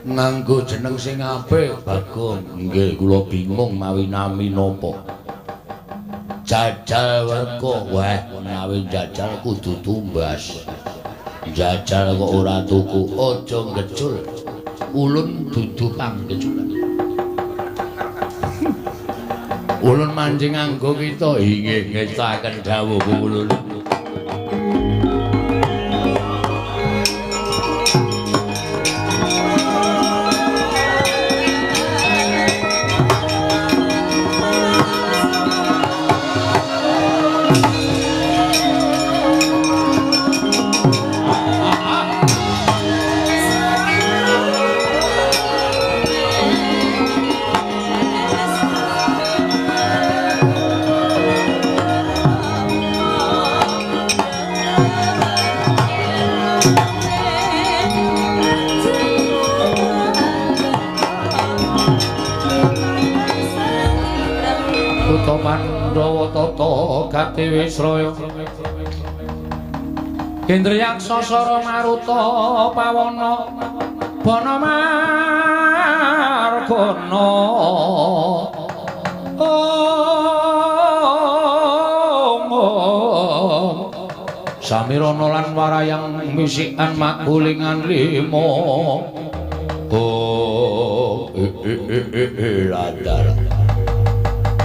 Nganggo jeneng sing apik, Bagong. Nggih, kula bingung mawi nami napa. Jajal werka, wah menawi jajal kudu tumbas. Jajal kok ora tuku, aja ngecul. Ulun dudu panggeculan. Ulun manjing nganggo kita. Inggih, ngestakaken dawuh ulun. Pandhawa tata gati wisraya Indriyaksa sara maruta pawana bana margana om samirana lan warayang misikan magulingan lima oh ladar.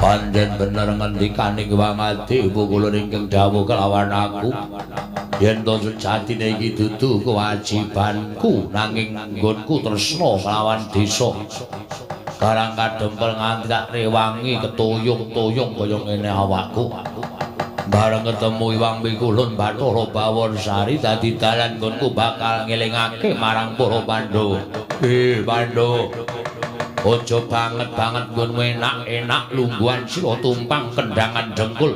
Panjen bener ngendikaning Wangadi ibu kula ingkang dawuh kelawan aku yen to sejatine iki dudu kewajibanku nanging nggonku tresna kelawan desa Karang Kadempel nganti tak rewangi ketuyung-tuyung kaya ngene awakku. Bareng ketemu Iwang Pikulun Bathara Bawonsari dadi dalan nggonku bakal ngelingake marang para Pandhawa. Pandhawa, aja banget-banget nggonmu enak-enak lungguhan sira tumpang kendangan dengkul.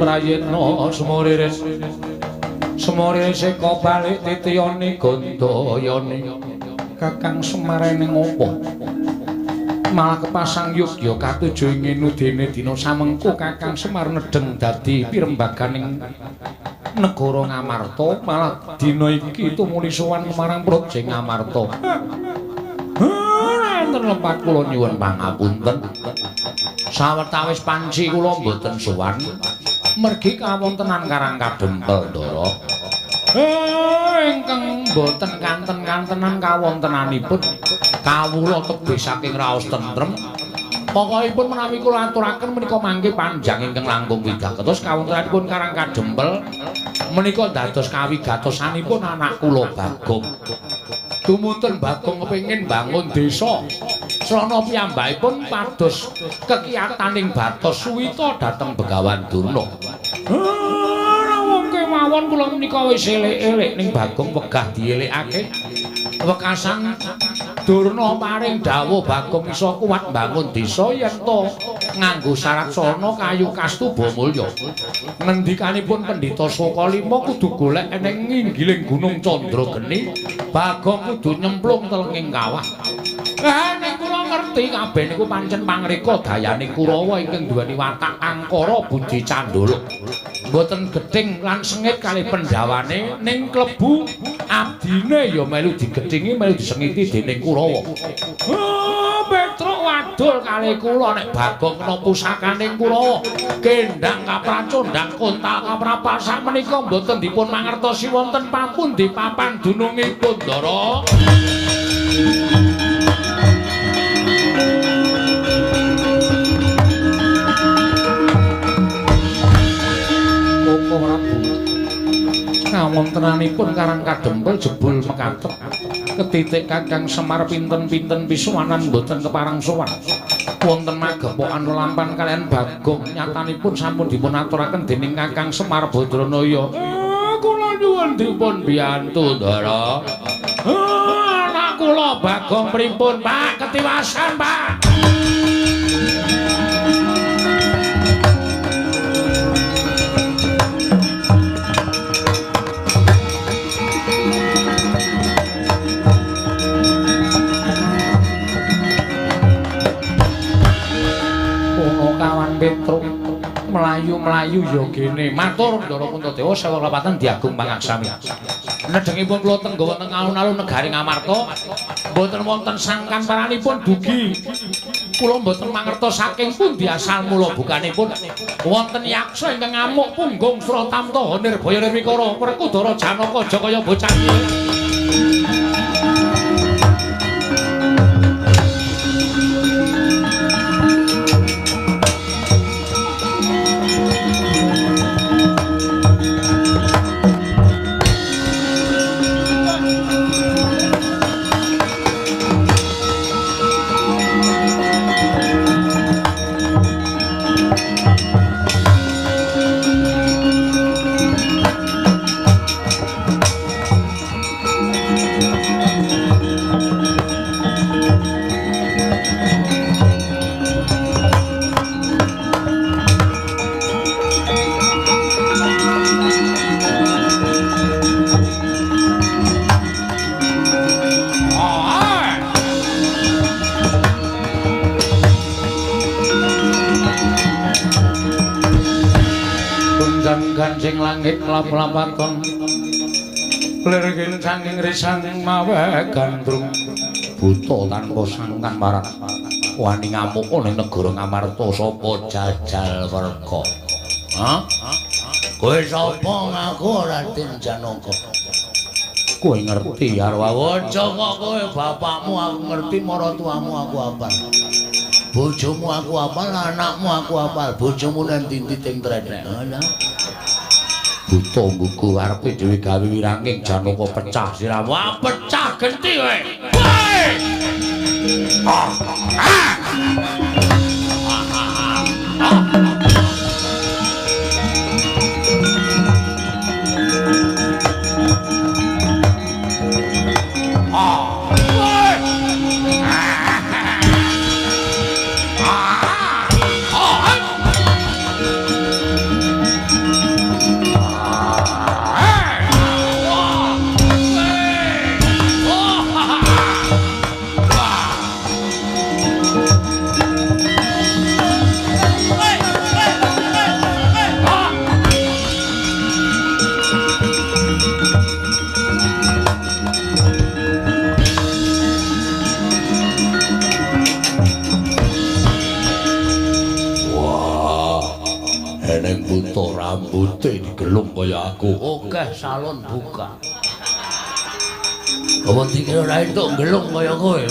Prayitna sumuriris sumuriris seka balik titiyane Gandayani Kakang Semarene ngopo malah kepasang yogya katuju ing nudene dina samengko Kakang Semar nedheng dadi pirembaganing negara Ngamarta malah dina iki tumuli sowan marang Praja Ngamarta. Enten lepat kula nyuwun pangapunten sawetawis panci kula mboten sowan mergi kawontenan Karang Kadempel Ndara. Ingkang mboten kanten-kantenan kawontenanipun kawula tebih saking raos tentrem. Pokokipun menawi kula aturaken menika mangke panjang ingkang langkung wigatos kawontenanipun Karang Kadempel menika dados kawigatosanipun anak kula Bagong. Dumunten Bagong kepengin bangun desa. Srana piyambakipun pados kekiyataning batos suwita dhateng Begawan Durna. Ora wong kemawon kula menika wis elek-elek ning Bagong wegah dielekake. Wekasan Durna paring dawuh Bagong iso kuat mbangun desa yen to Nganggo syarat sono kayu kastuba mulya. Ngendikanipun Pendhita Sokalima kudu golek eneng nginggiling Gunung Candrageni, Bagong kudu nyemplung telenging kawah. Nek kula ngerti kabeh niku pancen pangreka dayane Kurawa ingkang duweni watak angkara budi candala. Mboten gething lan sengit kalih pendhawane ning klebu abdine ya melu digethingi melu disengiti dening Kurawa. Petruk wadul kalih kula nek Bagong kena pusakaning Kurawa. Kendhang kapracondhang kontal kaprapal sakmenika mboten dipun mangertosi wonten papundi papan dunungipun Ndara. Prabu kawontenanipun Karang Kadempel jebul mekaten ketitik Kakang Semar pinten-pinten pisuwanan mboten keparang sowan. Wonten magepokan lelampan kaliyan Bagong nyatanipun sampun dipun aturaken dening Kakang Semar Badranaya. Kula nyuwun dipun biyantu Ndara. Anak kula Bagong pripun Pak ketiwasan Pak. Petruk mlayu-mlayu ya gene matur Ndara Puntadewa sewa lepatan diagung pangaksami. Nedhengipun kula tengga wonten alun-alun negari Ngamarta mboten wonten sangkan paranipun dugi kula mboten mangertos saking pundi asal mula bukanipun wonten yaksa ingkang ngamuk punggung Sratamta Nirbaya Nirwikara Werkudara Janaka Jakaya bocah. Kancing langit lap-lapaton lir kincanging risang mawe gandrung buta tanpa sangkan marang wani ngamuk ning negara Ngamarta sapa jajal werka. Ha? Kowe sapa ngaku Raden Janaka? Kowe ngerti arwah aja kok kowe bapakmu aku ngerti maratuamu aku apal. Bojomu aku apal, anakmu aku apal, bojomu nang ndi ting trenek. Buta nggugu arepe dhewe gawe wiranging Janaka pecah sirah. Wah, pecah genti kowe. Woi! Ah! Ah! Rambute digelung kaya aku. Oke, salon buka. Apa dikira ora entuk gelung kaya kowe?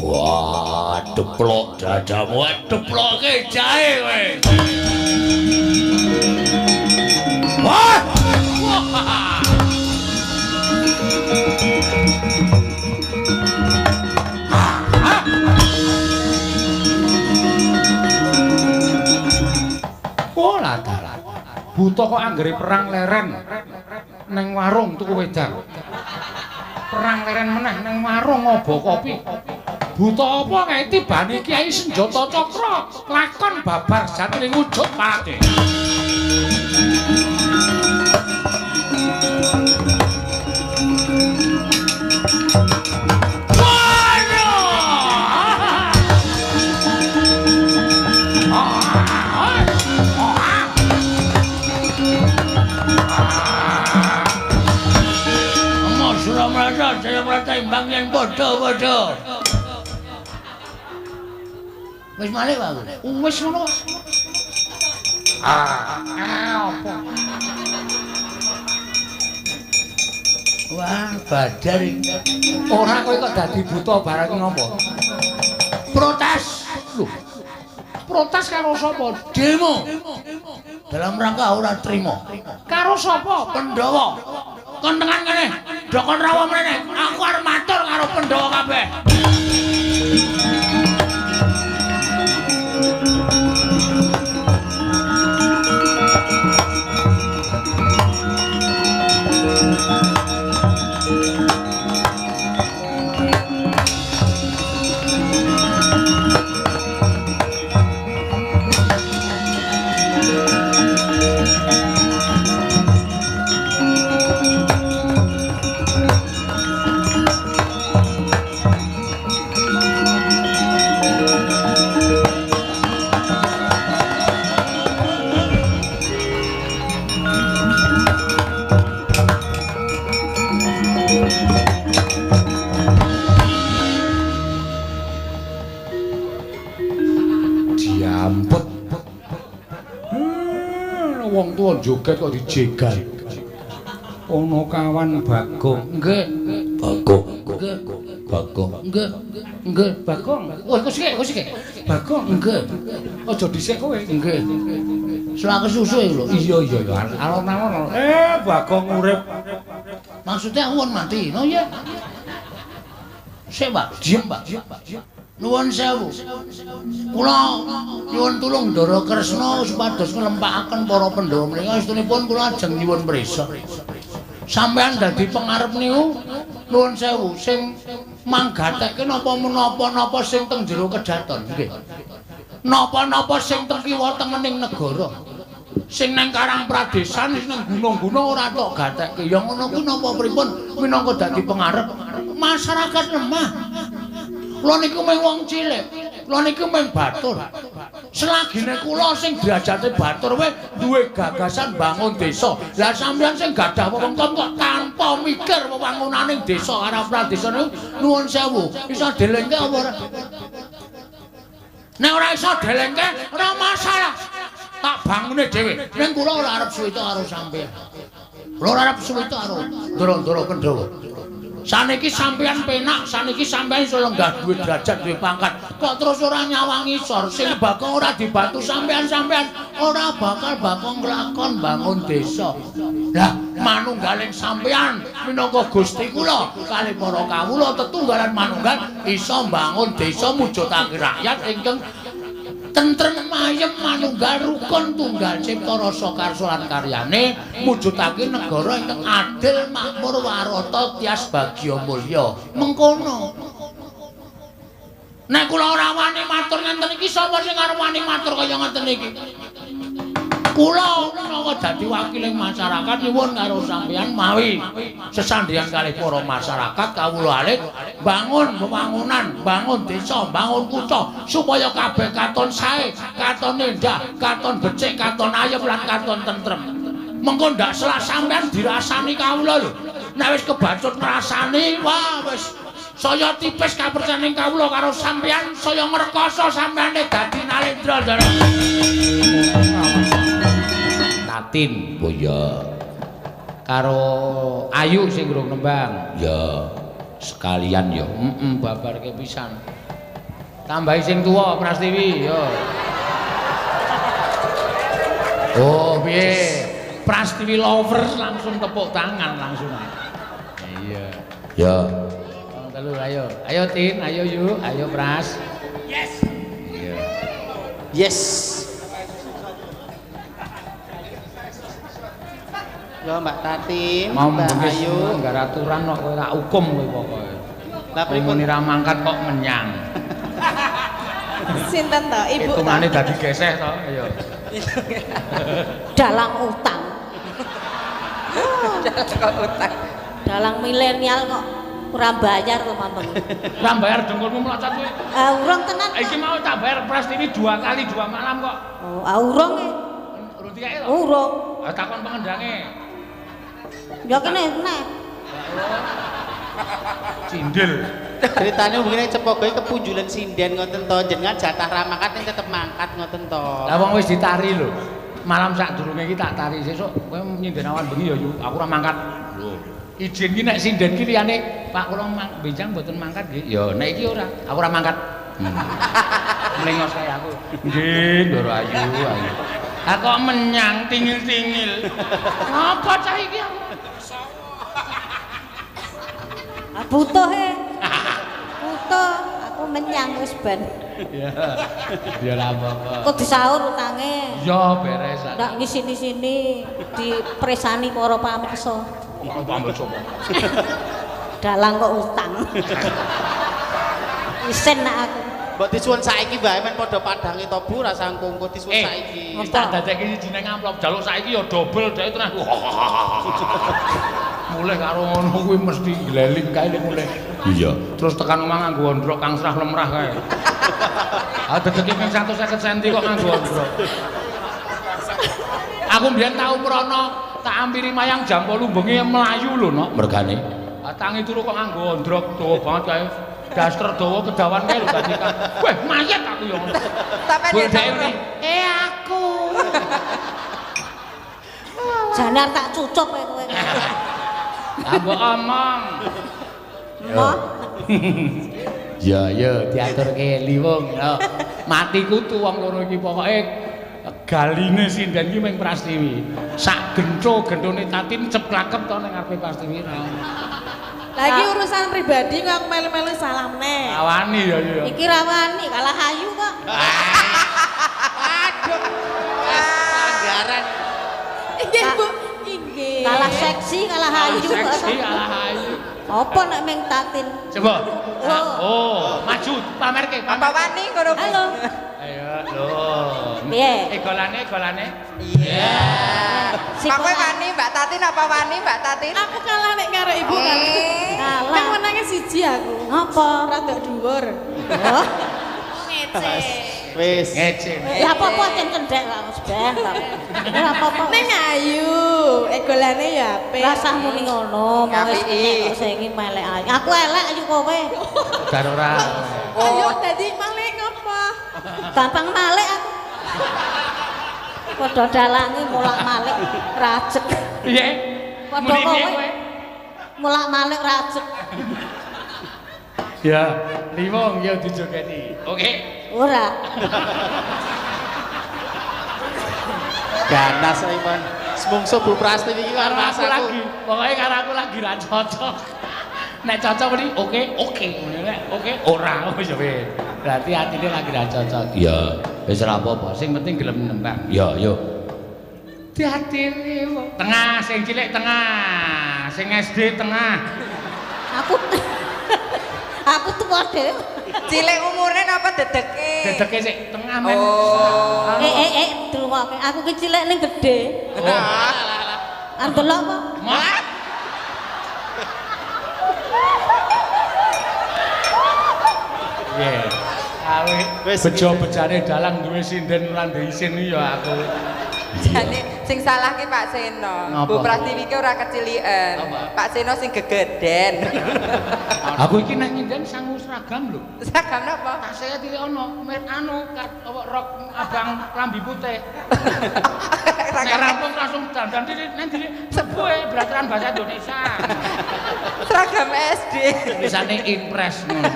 Wah, deplok dadamu, deploke jahe kowe. Wah! Oh, dalah. Buta kok anggere perang leren neng warung tuku wedang. Perang leren meneh neng warung ngobo kopi. Buta apa kae tibane Kiai Senjata Cakra lakon babar jatining wujud parate. Suramrata Jayamrata imbang yen padha-padha. Wis malih Pak. Wis ngono. Ah, apa? Wah, badar iki. Ora kowe kok dadi buta barang ngopo? Protes. Lho. Protes karo sapa? Demo. Dalam rangka ora trima. Karo sapa? Pandhawa. Kontengan kene. Dokon rawa mrene. Aku arep matur karo Pandhawa kabeh. Diampet. Wong tuwa joget kok dijegal. Ana kawan Bagong. Nggih. Bagong. Nggih. Bagong. Nggih. Nggih, Bagong. Oh, iku sik, iku sik. Bagong. Nggih. Aja dhisik kowe. Nggih. Selak kesusu iku lho. Iya, iya, iya. Alon-alon. Bagong urip. Maksudnya aku mati, no ya? Sik, Pak, diem, Pak. Nuwun sewu. Kula nyuwun tulung Ndara Kresna supados nglempakaken para Pandhawa menika estunipun kula ajeng nyuwun prisa. Sampeyan dadi pengarep niku nuwun sewu sing manggatekke napa menapa-napa sing teng jero kedaton nggih. Napa-napa sing teng kiwa tengening negara. Sing nang Karang Pradesan sing nang gunung-gunung ora tok gatekke. Ya ngono kuwi napa pripun minangka dadi pengarep masyarakat lemah. Kula niku mung wong cilik, kula niku mung batur. Selagine kula sing derajate batur wae duwe gagasan bangun desa. Lah sampeyan sing gadah wewengkon kok tanpa mikir wewangunaning desa Karang Pradesa niku nuwun sewu, iso delengke apa ora? Nek ora iso delengke ora masalah. Tak bangune dhewe. Ning kula ora arep suwita karo sampeyan. Kula ora arep suwita karo ndara-ndara Pandhawa. Saniki sampeyan penak, saniki sampeyan iso lenggah duwe derajat, duwe pangkat. Kok terus ora nyawang isor, sing Bagong ora dibantu sampeyan-sampeyan ora bakal Bagong nglakon bangun desa. Lah, manunggaling sampeyan minangka Gusti kula kalih para kawula tetunggalan manunggal iso mbangun desa mujudake rakyat ingkang tentrem ayem manunggal rukun tunggal cipta rasa karsa lan karyane mujudake negara ingkang adil makmur warata tias bagya mulya. Mengkono. Nek kula ora wani matur ngenten iki sapa sing arep wani matur kaya ngenten iki? Kula menawa dadi wakiling masyarakat nyuwun karo sampeyan mawi sesandhingan kalih para masyarakat kawula alit bangun wewangunan, bangun desa, bangun kutha supaya kabeh katon sae, katon endah, katon becik, katon ayem lan katon tentrem. Mengko ndak selak sampeyan dirasani kawula lho. Nek wis kebacut ngrasani, wah wis saya tipis kapercayaning kawula karo sampeyan, saya ngrekoso sampeyane dadi Nalendra Ndara. Tatin, oh iya. Karo Ayu sing urung nembang. Ya, sekalian ya. Heeh, babarke pisan. Tambahi sing tuwa Prastiwi, yo. Oh, piye? Prastiwi lovers langsung tepuk tangan langsung. Iya. Ya. Wong telu ayo. Ayo Tin, ayo Yu, ayo Pras. Yes. Iya. Yes. Yo Mbak Tatin, Mau Mbak Ayu, nggak aturan kok kowe tak hukum kowe pokoke. Lah pripun? Muni ra mangkat kok menyang. Sinten to, Ibu? Hitungane dadi geseh to, ayo. Dalang utang. Dalang kok utang. Dalang milenial kok ora bayar to mameng. Ora bayar dengkulmu mlocot kuwi. Ah urung tenan. Iki mau tak bayar Prastiwi 2 kali 2 malam kok. Oh, ah urung e. Urung dikake to? Urung. Ah takon pengendange. Ya kene nek. Cindil. Ceritane mungkin cepogoe kepunjulan sinden ngoten to, jenengan jatah ra mangkat ning tetep mangkat ngoten to. Lah wong wis ditari lho. Malam sadurunge iki tak tari sesuk kowe nyinden awan bengi ya yu, aku ora mangkat. Lho. Izin ki nek sinden ki liyane Pak kula benjang mboten mangkat nggih. Ya nek iki ora, aku ora mangkat. Mlengos kae aku. Nggih, Ndoro ayu ayu. Ah kok menyang tingil-tingil. Apa cah iki aku? Ah butuh e. Butuh, aku menyang wis ben. Ya. Ya ora apa-apa. Kok disaur utange? Ya beres. Ndak ngisini-sini dipresani para pamirsa. Para pamirsa kok. Dalang kok utang. Isen nak aku. Mbok disuwun saiki wae men padha padange to Bu, rasa engko disuwun saiki. Wis tak dadekke siji nang amplop jaluk saiki ya dobel dhek tenan. Mulih karo ngono kuwi mesti gleling kae nek mulih. Iya. Terus tekan omah nganggo ondrok kang serah lemrah kae. Ah dedeke ping 150 cm kok nganggo ondrok. Aku mbiyen tau mrono tak ampiri mayang jam 8 bengi mlayu lho nok mergane. Ah tangi turu kok nganggo ondrok dawa banget kae. Daster dawa kedawan kae lho dadi kan. Weh mayat aku ya ngono. Sampeyan dhek eh aku. Janar tak cucup kowe. Ah mbok omong. Ya ya diaturke liwung. Mati kutu wong loro iki pokoke galine sinden iki ming Prastiwi. Sak gentho-genthone Tatin ceplakep to ning ngarepe Prastiwi. Lagi urusan pribadi kok aku melu-melu salah meneh. Rawani ya ya. Iki rawani kalah ayu kok. Aduh. Pelanggaran. Nggih, Bu. Nggih. Kalah seksi, kalah ayu. Seksi, kalah ayu. Apa nek ming Tatin? Coba. Oh, maju pamerke. Apa wani ngono? Halo. Ayo, lho. Piye? Egolane, egolane. Iya. Pak kowe wani Mbak Tatin apa wani Mbak Tatin? Aku kalah nek karo ibu kan. Kalah. Nek menange siji aku. Ngapa? Rada dhuwur. Oh. Ngece. Wis. Ngece. Ya apa-apa cen cendhek lah wis ben. Ora apa-apa. Ning ayu, egolane ya apik. Rasah muni ngono, mau wis nek kok saiki melek ayu. Aku elek ayu kowe. Bar ora. Ayo dadi malik ngopo? Gampang malik aku. Padha dalange molak-malik rajek. Piye? Padha kowe. Molak-malik rajek. Ya, liwung ya dijogeti. Oke. Ora. Ganas iki, Semungso Bu Prastiwi iki karo aku lagi. Pokoke karo aku lagi ra cocok. Nek cocok muni oke, oke. Nek oke ora wis ya wis. Berarti atine lagi ra cocok. Iya, wis ora apa-apa, sing penting gelem nembang. Ya, yo. Diatine wong. Tengah sing cilik tengah, sing SD tengah. Aku tuwa dhewe. Cilik umure napa dedeke? Dedeke sik tengah men. Oh. Dirungokke. Aku ki cilik ning gedhe. Oh. Arep delok apa? Piye? Awe bejo-bejane dalang duwe sinden lan duwe isin ya aku. Jane sing salah ki Pak Seno. Bu Prastiwi ki ora keciliken. Pak Seno sing gegeden. Aku iki nek nyinden sangu seragam lho. Seragam napa? Tasnya tilik ono, mer anu apa rok abang klambi putih. Nek rampung langsung dandan tilik nang tilik sebuhe beraturan bahasa Indonesia. Seragam SD. Tulisane impress ngono.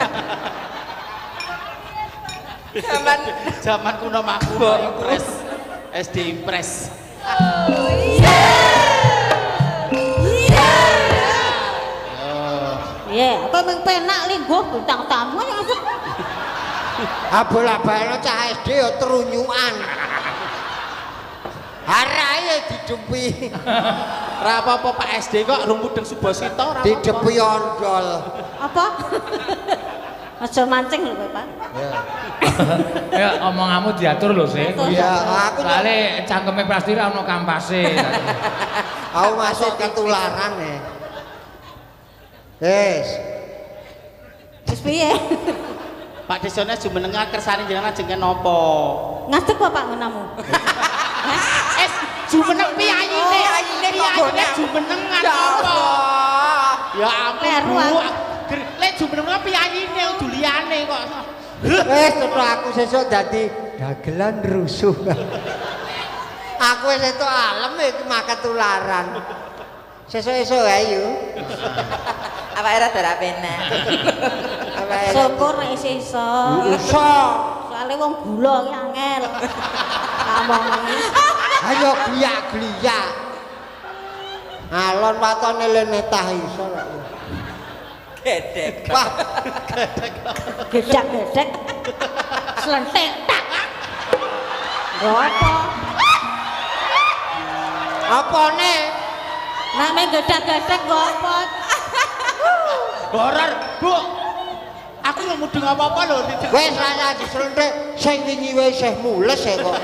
Zaman kuno makmur impress. SD Impress. Oh iya. Iya. Iya, apa mung penak lingguh bintang tamu ya. Ah bola-balo cah SD ya terunyukan. Harae didumpi. Ora apa-apa Pak SD kok rung mudeng Subasita ora apa-apa. Didepi ondol. Apa? Aja mancing lho kowe, Pak. Ya omonganmu diatur lho, Sik. Iya, aku soalé cangkeme pasti ra ono kampase. Aku masuk ketularan e. Wis. Wis piye? Pak Desone jumenengan kersane jenengan ajeng napa? Ngadeg apa Pak ngenamu? Es jumeneng piyayine, piyayine jumenengan apa? Ya ampun, Bu. Lek jumeneng piyayine udu liyane kok. Wis tetep aku sesuk dadi dagelan rusuh. Aku wis entuk alem iki makan tularan. Sesuk-esuk ae yo. Awake rada ra penak. Syukur nek isih iso. Iso. Soale wong gula ki angel. Omongi. Ayo gliyak-gliyak. Alon watone lene tah iso kok. Gedek. Wah, gedek-gedek. Slentik tak. Lho apa? Apane? Nek meng gedek-gedek kok apa? Horor, Bu. Aku lho mudeng apa-apa lho. Wis ra disluntik sing wingi wae isih mules e kok.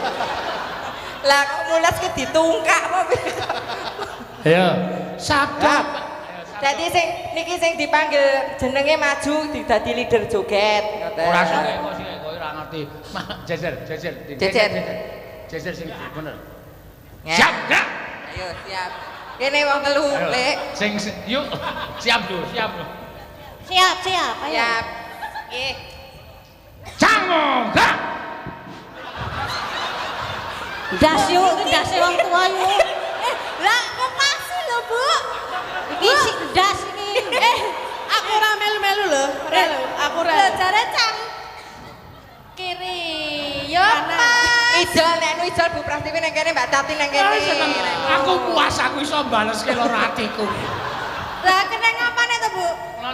Lah kok mules ki ditungkak apa piye? Ayo, sabda. Dadi sing niki sing dipanggil jenenge maju dadi leader joget ngoten. Ora sing kok sing kowe ora ngerti. Jejer, jejer. Jejer. Jejer sing bener. Siap, gerak. Ayo siap. Kene wong telu, Lek. Sing yuk siap lho, siap lho. Siap, siap, ayo. Siap. Nggih. Cango, gerak. Ndas yuk, ndase wong tuwa yuk. Lah ngepasi lho, Bu. Iki sik ndas iki. Aku ora melu-melu lho, ora lho, aku ora. Lho jare cang kiri. Yo, Pak. Ijol nek nu ijol Bu Prastiwi nang kene, Mbak Tati nang kene. Aku puas aku iso baleske loro atiku. Lah keneng apane to, Bu?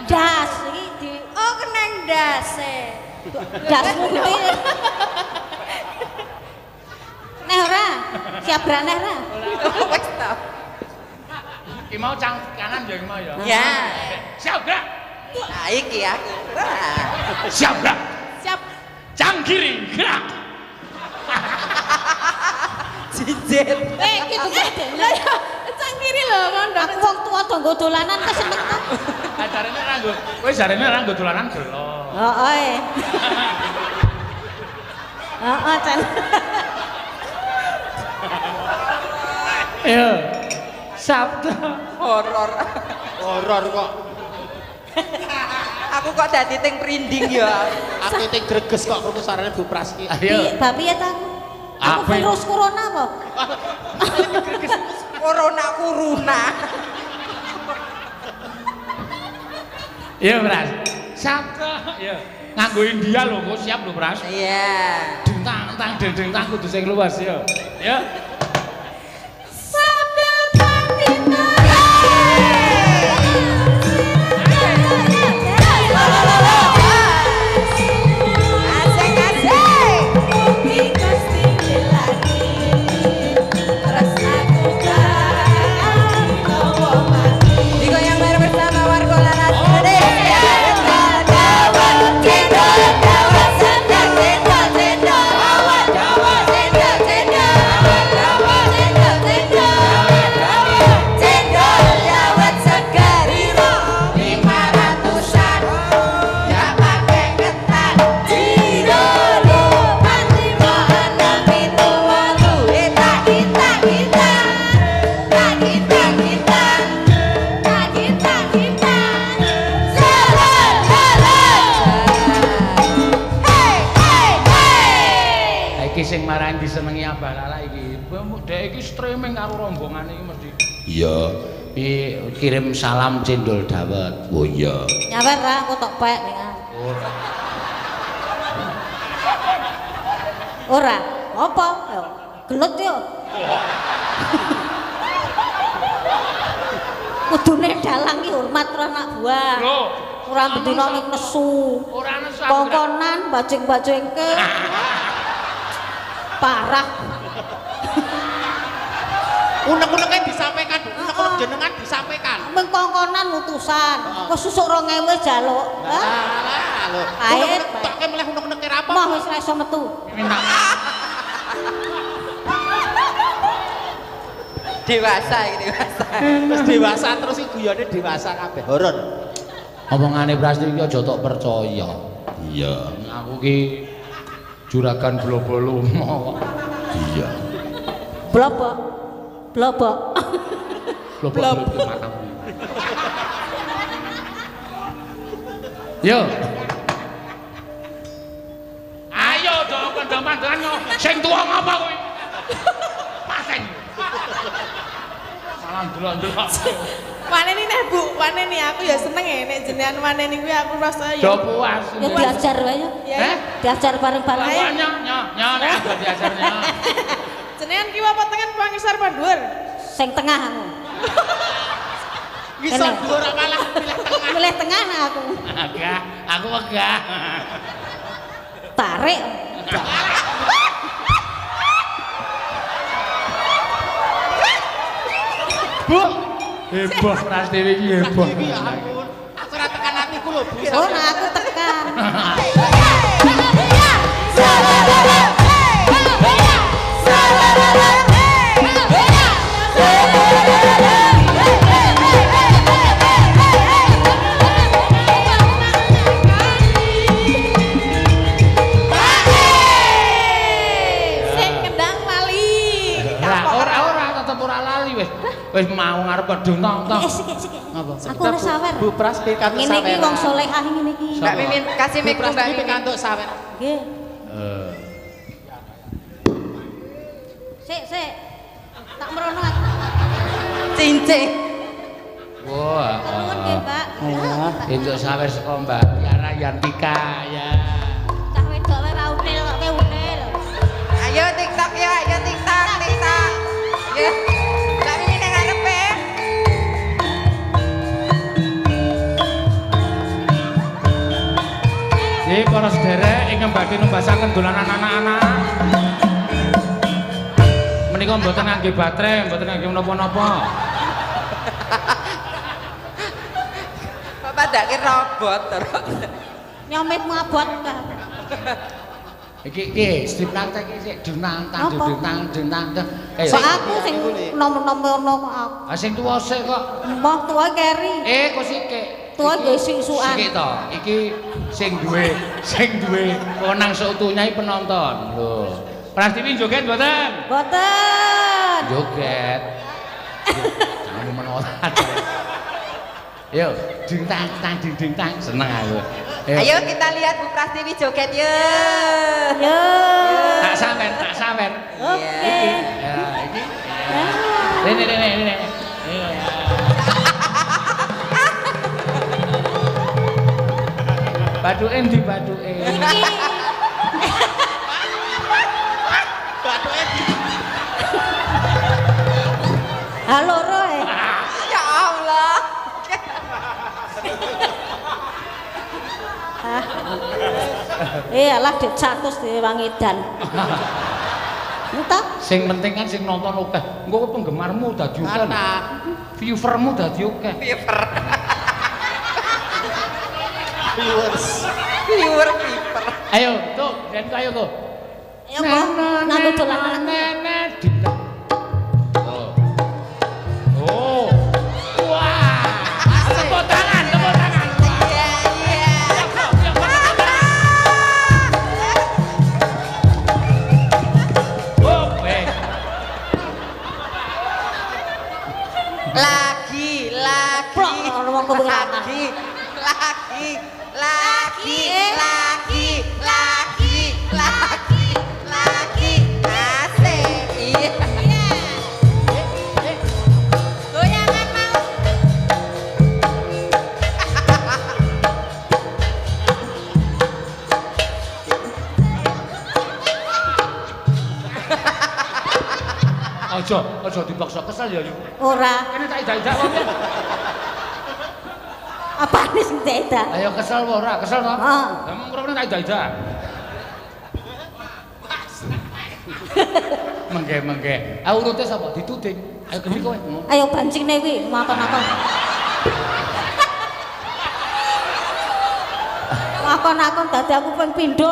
Das iki di Oh, keneng dase. Dasmu gede. Neh ora? Siap braneh ora? Wis to. Iki mau cang kanan ya iki mau ya. Ya. Siap gerak. Nah iki aku. Siap gerak. Siap. Cang kiri gerak. Jinjit. Iki tuh Lah ya, cang kiri lho ngono. Aku wong tuwa do nggo dolanan keseneng to. Jarene ora nggo. Kowe jarene ora nggo dolanan gelo. Heeh. Heeh, Chan. Ayo. Sabda. Horor. Horor kok. Aku kok dadi ting prinding ya. Aku ting greges kok krungu sarane Bu Praski. Ayo. Piye, piye ta? Aku virus corona apa? Corona kuruna. Iya, Pras. Sabda. Iya. Nganggo India lho, kok siap lho, Pras. Iya. Dentang tang dendeng tang kudu sing luas ya. Ya. Sabda pandita. Asik asik. Mugi Gusti nilani. Terus aku bakal ditawa mati. Digoyang bareng bersama warga Laras Indonesia. Cendol dawet, cendol dawet, cendol cendol, dawet, cendol cendol, dawet, cendol cendol, cendol dawet segariro 500-an, gak pakai ketan. Jiro 4 5 6 7 8, tak kita kita, tak kita kita, Tak kita kita. Jalan jalan. Hey hey hey. Iki sing marani disenengi Abah Lala iki. Dek iki streaming karo rombongan iki mesti. Iya. Kirim salam cendol dawet. Oh iya. Nyawer ra aku tok pek ning. Ora. Ora. Apa? Yo, gelut yo. Kudune dalang ki hormat karo anak buah. Lho, Ora bendina ning nesu. Ora nesu aku. Kongkonan bajing-bajingke. Parah. Unek-uneknya disampaikan, unek-unek jenengan disampaikan. Mung kongkonan utusan. Kok susuk 2000 jaluk. Lah lho. Pahit. Tokke meleh unek-uneke ra apa. Moh wis ra iso metu. Dewasa iki dewasa. Wis dewasa terus iki guyone dewasa kabeh. Horor. Omongane Prasti iki aja tok percaya. Iya, aku ki juragan blobo-lomo kok. Iya. Blobok. Blobok. Blobok matamu. Yo. Ayo do kandha-kandhan sing tuwa ngapa kowe? Pasen. Malah ndelok-ndelok. Waneni neh Bu, waneni aku ya seneng ya nek jenengan waneni kuwi aku rasa ya. Do puas. Ya diajar wae ya. Eh? Diajar bareng-bareng. Nyo nyo nek aku diajarnya. Jenengan ki apa tengen apa ngisor apa dhuwur? Sing tengah aku. Ngisor dhuwur malah milih tengah. Milih tengah aku. Agak, aku wegah. Tarik. Bu, heboh Prastiwi iki heboh. Ya ampun, aku ora tekan atiku lho, Bu. Oh, nah aku tekan. Sing kendang lali. Ora tetep ora lali wis. Wis mau ngarep pedhung tong-tong. Sik sik. Ngapa? Aku ora sawer. Bu Prasti kantuk Ngene sawer. iki wong solehah ngene iki. Mbak Mimin kasih Bu mic Mbak Prasti Mimin. kantuk sawer. Nggih. Eh. Sik sik. Tak merono aku. Cincin. Wah. Nuwun nggih, Mbak. Entuk sawer saka Mbak Tiara Yantika ya. Cah wedok wae ra unil kok kowe unil. Ayo TikTok ya, ayo TikTok, TikTok. Ya. Mbak Mimin nang ngarepe. Nggih para sederek ingkang badhe numbasaken dolanan anak-anak. Menika mboten ngangge baterai, mboten ngangge menapa-napa. Bapak ndake robot terus. Nyomitmu abot ta. Iki iki strip lantai iki sik denang tang Apa? denang denang. Ayo. Kok aku sing nom-nom ngono kok aku. Ah sing tuwa sik kok. Mbah tuwa keri. Eh kok sikik. Tuwa ya isuk-isukan. Sikik to. Iki sing duwe wewenang seutuhnya iki penonton. Lho. Prastiwi joget mboten? Mboten. Joget. Jangan menolak. Yo, ding tang tang ding ding tang seneng aku. Ayo kita lihat Bu Prastiwi joget yo. Yo. Tak sawer, tak sawer. Oke. Ya, iki. Rene rene rene. Bathuke ndi bathuke? Iki. Bathuke ndi? Ha loro e. Ya Allah. Eh alah dik 100 dhewe wangidan. Entah. Sing penting kan sing nonton akeh. Engko penggemarmu dadi akeh. Viewermu dadi akeh. Viewer. Viewers. Viewer viewer. Ayo, tuh, den ayo tuh. Ayo kok nganggo dolanan. Oh. Wah. Tepuk tangan, tepuk tangan. Iya, iya. Oh, eh. Lagi, lagi. Plok, ono wong keberangan. Lagi, lagi, lagi, lagi, lagi, lagi, lagi. Asik. Iya. Goyangan mau. Aja, aja dipaksa kesel ya, Yu. Ora. Kene tak idak-idak wong. Apane sing tidak? Ayo kesel apa ora? Kesel to? Heeh. Lah mung ngrungokne tak idak-idak. Mengke-mengke. Ah urute sapa? Dituding. Ayo kendhi kowe. Ayo bancingne kuwi makon-makon. Makon-makon dadi aku ping pindho.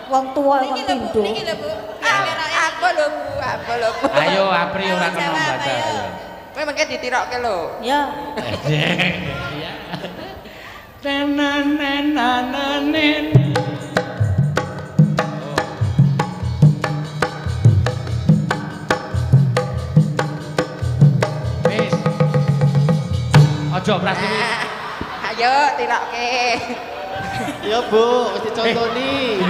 Wong tuwa kok pindho. Niki lho, Bu. Apa lho, Bu? Apa lho, Bu? Ayo Apri ora kena baca. Kowe mengke ditirokke lho. Ya. Iya. Tenanenananen. Wis. Aja Prastiwi. Ayo tirokke. Ya Bu, wis dicontoni.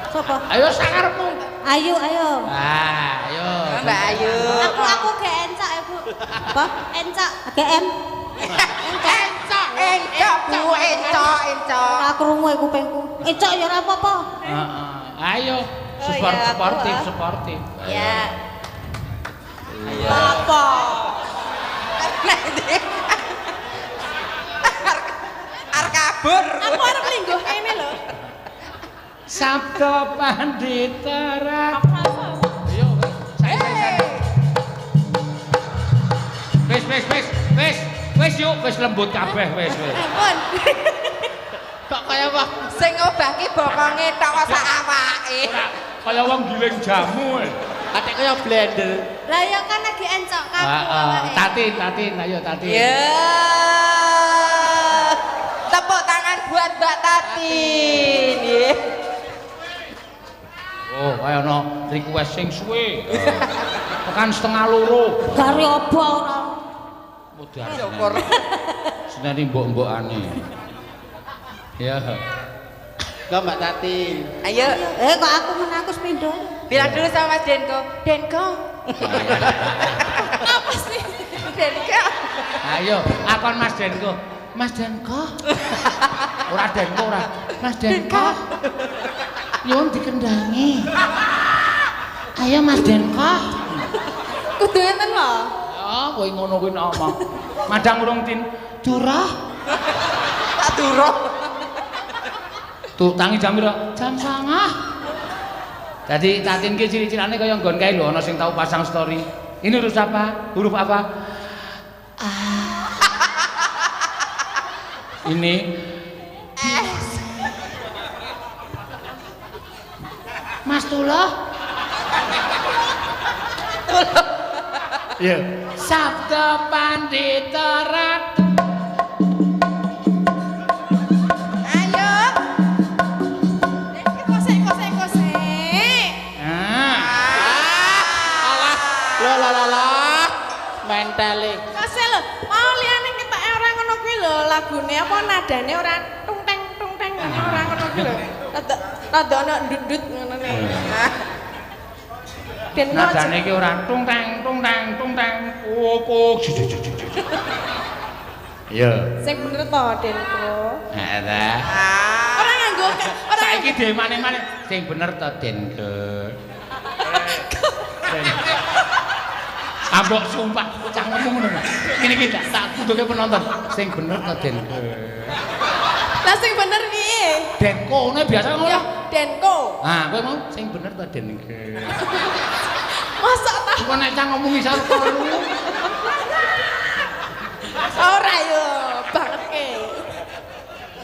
Sopo? Ayo sakarepmu. Ayo, ayo. Ah, ayo. Mbak Ayu. Aku gak encok ya, Bu. Apa? Encok, GM. Encok, encok, Bu, encok, encok. Ora krungu e kupingku. Encok ya ora apa-apa. Heeh. Ayo, support, sportif, sportif. Ya. Apa? Arep kabur. Aku arep lingguh kene lho. Sabda Pandita Ratu. Ayo, saya. Wis, wis, wis, wis, wis yuk, wis lembut kabeh wis, wis. Ampun. Kok kaya wong sing ngobahke bokonge tok kok sak awake. Ora kaya wong giling jamu. Atik kaya blender. Lah ya kan lagi encok kaku awake. Tatin, Tatin, ayo Tatin. Ya. Tepuk tangan buat Mbak Tatin. Nggih. Oh, kaya ana request sing suwe. Tekan 1:30. Gari apa ora? Modar. Syukur. Seneni mbok-mbokane. Ya. Go Mbak Tatin. Ayo. Eh kok aku menang aku sepindho. Bilang dulu sama Mas Denko. Denko. Apa sih? Denko. Ayo, akon Mas Denko. Mas Denko. Ora Denko ora. Mas Denko. Nyuwun dikendangi. Ayo Mas Denko. Kudu enten lho. Ya, kowe ngono kuwi nek omong. Madang urung tin. Durah. Tak durah. Tuh tangi jam piro? Jam 8:30. Dadi Tatin ki ciri-cirane kaya nggon kae lho ana sing tau pasang story. Ini huruf apa? Huruf apa? A. Ini S. Mas Tulo. Tulo. Iya. Sabda Pandita Ratu. Ayo. Kosek kosek kosek. Ah. Alah, lah lah lah lah. Mentele. Kosek lho, mau liyane ketake ora ngono kuwi lho lagune apa nadane ora tung teng tung teng ora ngono kuwi lho. Rada rada ana ndut-ndut ngono ne. Ben nadane iki ora tung teng tung teng tung teng kok. Iya. Sing bener to Denko. Heeh ta. Ora nganggo ora saiki demane-mane sing bener to Denko. Ambok sumpah cangkemmu ngono. Ngene iki tak kuduke penonton. Sing bener to Denko. Lah sing bener piye? Denko ngene biasa ngono. Ya, Denko. Ah, kowe mau sing bener to Denko. Mosok ta? Kok nek cang ngomong isar kolu. Ora yo, bangetke.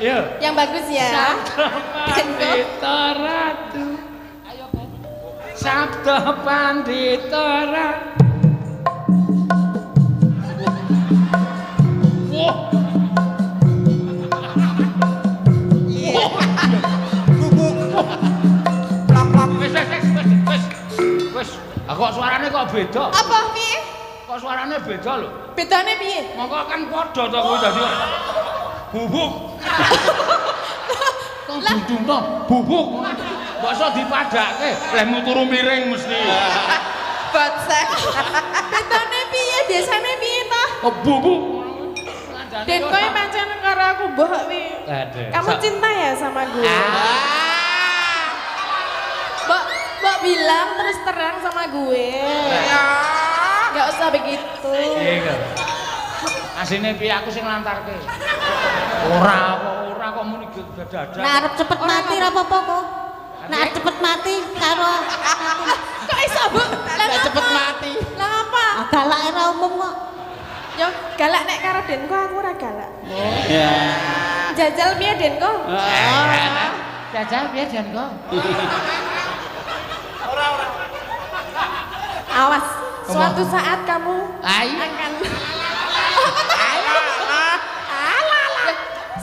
Iya. Yang bagus ya. Sabda Pandita Ratu. Ayo, Sabda Pandita Ratu. Wah. Wis wis wis wis. Wis. Kok suarane kok beda? Apa piye? Kok suarane beda lho? Bedane piye? Mongko kan padha to kuwi dadi bubuk. Lah dung to, bubuk. Mbok iso dipadhake, lehmu turu miring mesti. Botsek. Bedane piye? Biasane piye to? Oh, bubuk. Den kowe pancen karo aku mbok kuwi. Kamu cinta ya sama gue? Mbok mbok bilang terus terang sama gue. Ya. Enggak usah begitu. Iya. Asine piye aku sing nglantarke. Ora kok ora kok muni dadak. Nek arep cepet mati ra apa-apa kok. Nek cepet mati karo Kok iso, Bu? Lah cepet mati. Lah apa? Galak ora umum kok. Yo galak nek karo Denko aku ora galak. Ya. Jajal piye Denko? Jajal piye Denko? Ora ora. Awas, suatu saat kamu akan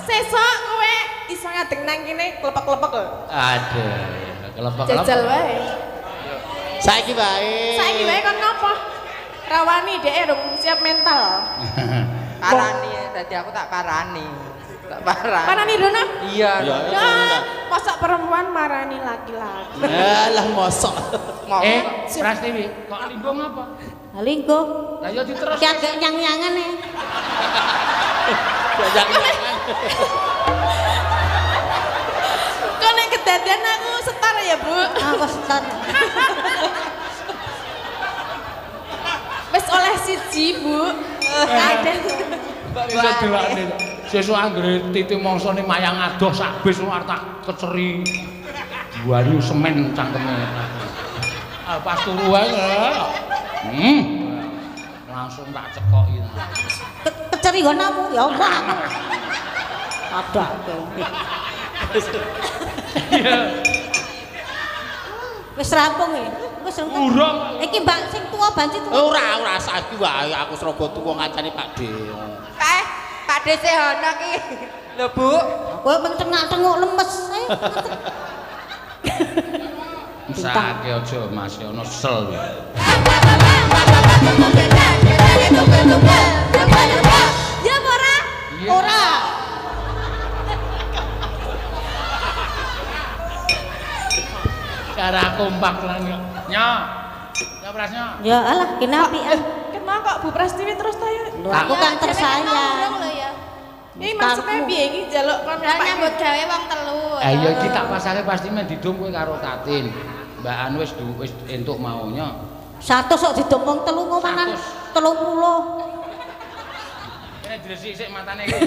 sesok kowe iso ngadeg nang kene klepek-klepek lho. Aduh, klepek-klepek. Jajal wae. Saiki wae. Saiki wae kon ngopo? Rawani dhek rung siap mental. Parani dadi aku tak parani. Tak parani. Parani Dono? Iya. Ya, mosok perempuan marani laki-laki. Alah mosok. Prastiwi, kok limbung apa? Lingkuh. Lah ya diterus. Ki agak nyang-nyangan e. Kok nek kedadian aku setar ya, Bu? Aku setar. Wis oleh siji, Bu. Ada. Iso delokne. Sesuk anggere titi mangsane mayang adoh sak bis arep tak keceri. Buari semen cangkeme. Ah pas turu wae. Langsung tak cekoki. Keceri nggonamu ya Allah aku. Ada. Iya. Wis rampung ya. Wis urung. Iki Mbak sing tuwa banci tuwa. Ora, ora saiki wae aku srogo tuwa ngancani Pak De. Kae Pak De sih ono ki. Lho, Bu. Kowe mung tengak-tenguk lemes. Mesake aja Mas ono sel. Ya ora? Ora. Cara kompak tenan yo. Nyo. Ya Prasnya. Ya alah kene apian. Kenapa kok Bu Prastiwi terus ta ya? Aku kan tersayang. Ini maksudnya piye iki njaluk kon nyambut gawe wong telu. Ayo iki tak pasake pasti men didum kowe karo Tatin. Mbak Anu wis wis entuk maunya. 100 kok didum wong telu ngomanan 30. Kene diresik sik matane iki.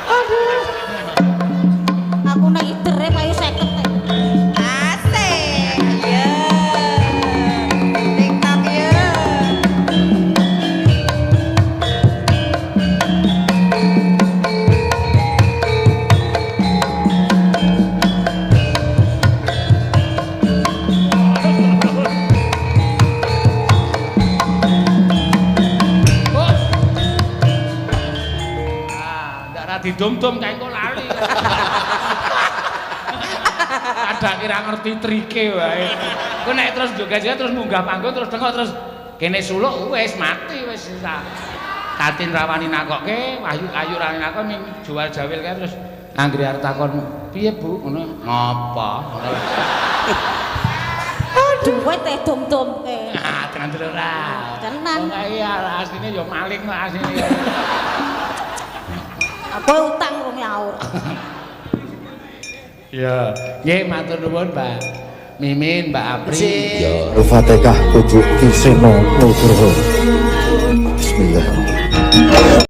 Aduh. Aku nek idere payu 50. Asik. Ya. TikTok ya. Ah, ndak ra didum-dum kae kok lali. Ada kira ngerti trike wae. Kowe nek terus joget-joget terus munggah panggung terus tengok terus kene suluk wis mati wis ta. Tatin rawani nakokke, Wahyu Ayu rawani nakok ming jual jawil kae terus anggere arep takon, "Piye, Bu?" Ngono. Ngopo? Duit e dum-dumke. Ah, tenan ora. Tenan. Iya, asline ya maling kok asline. Aku utang rong nyaur. Ya, nggih matur nuwun Mbak Mimin, Mbak Apri. Ya. Al-Fatihah Pujuk Ki Seno Nugroho. Bismillahirrahmanirrahim.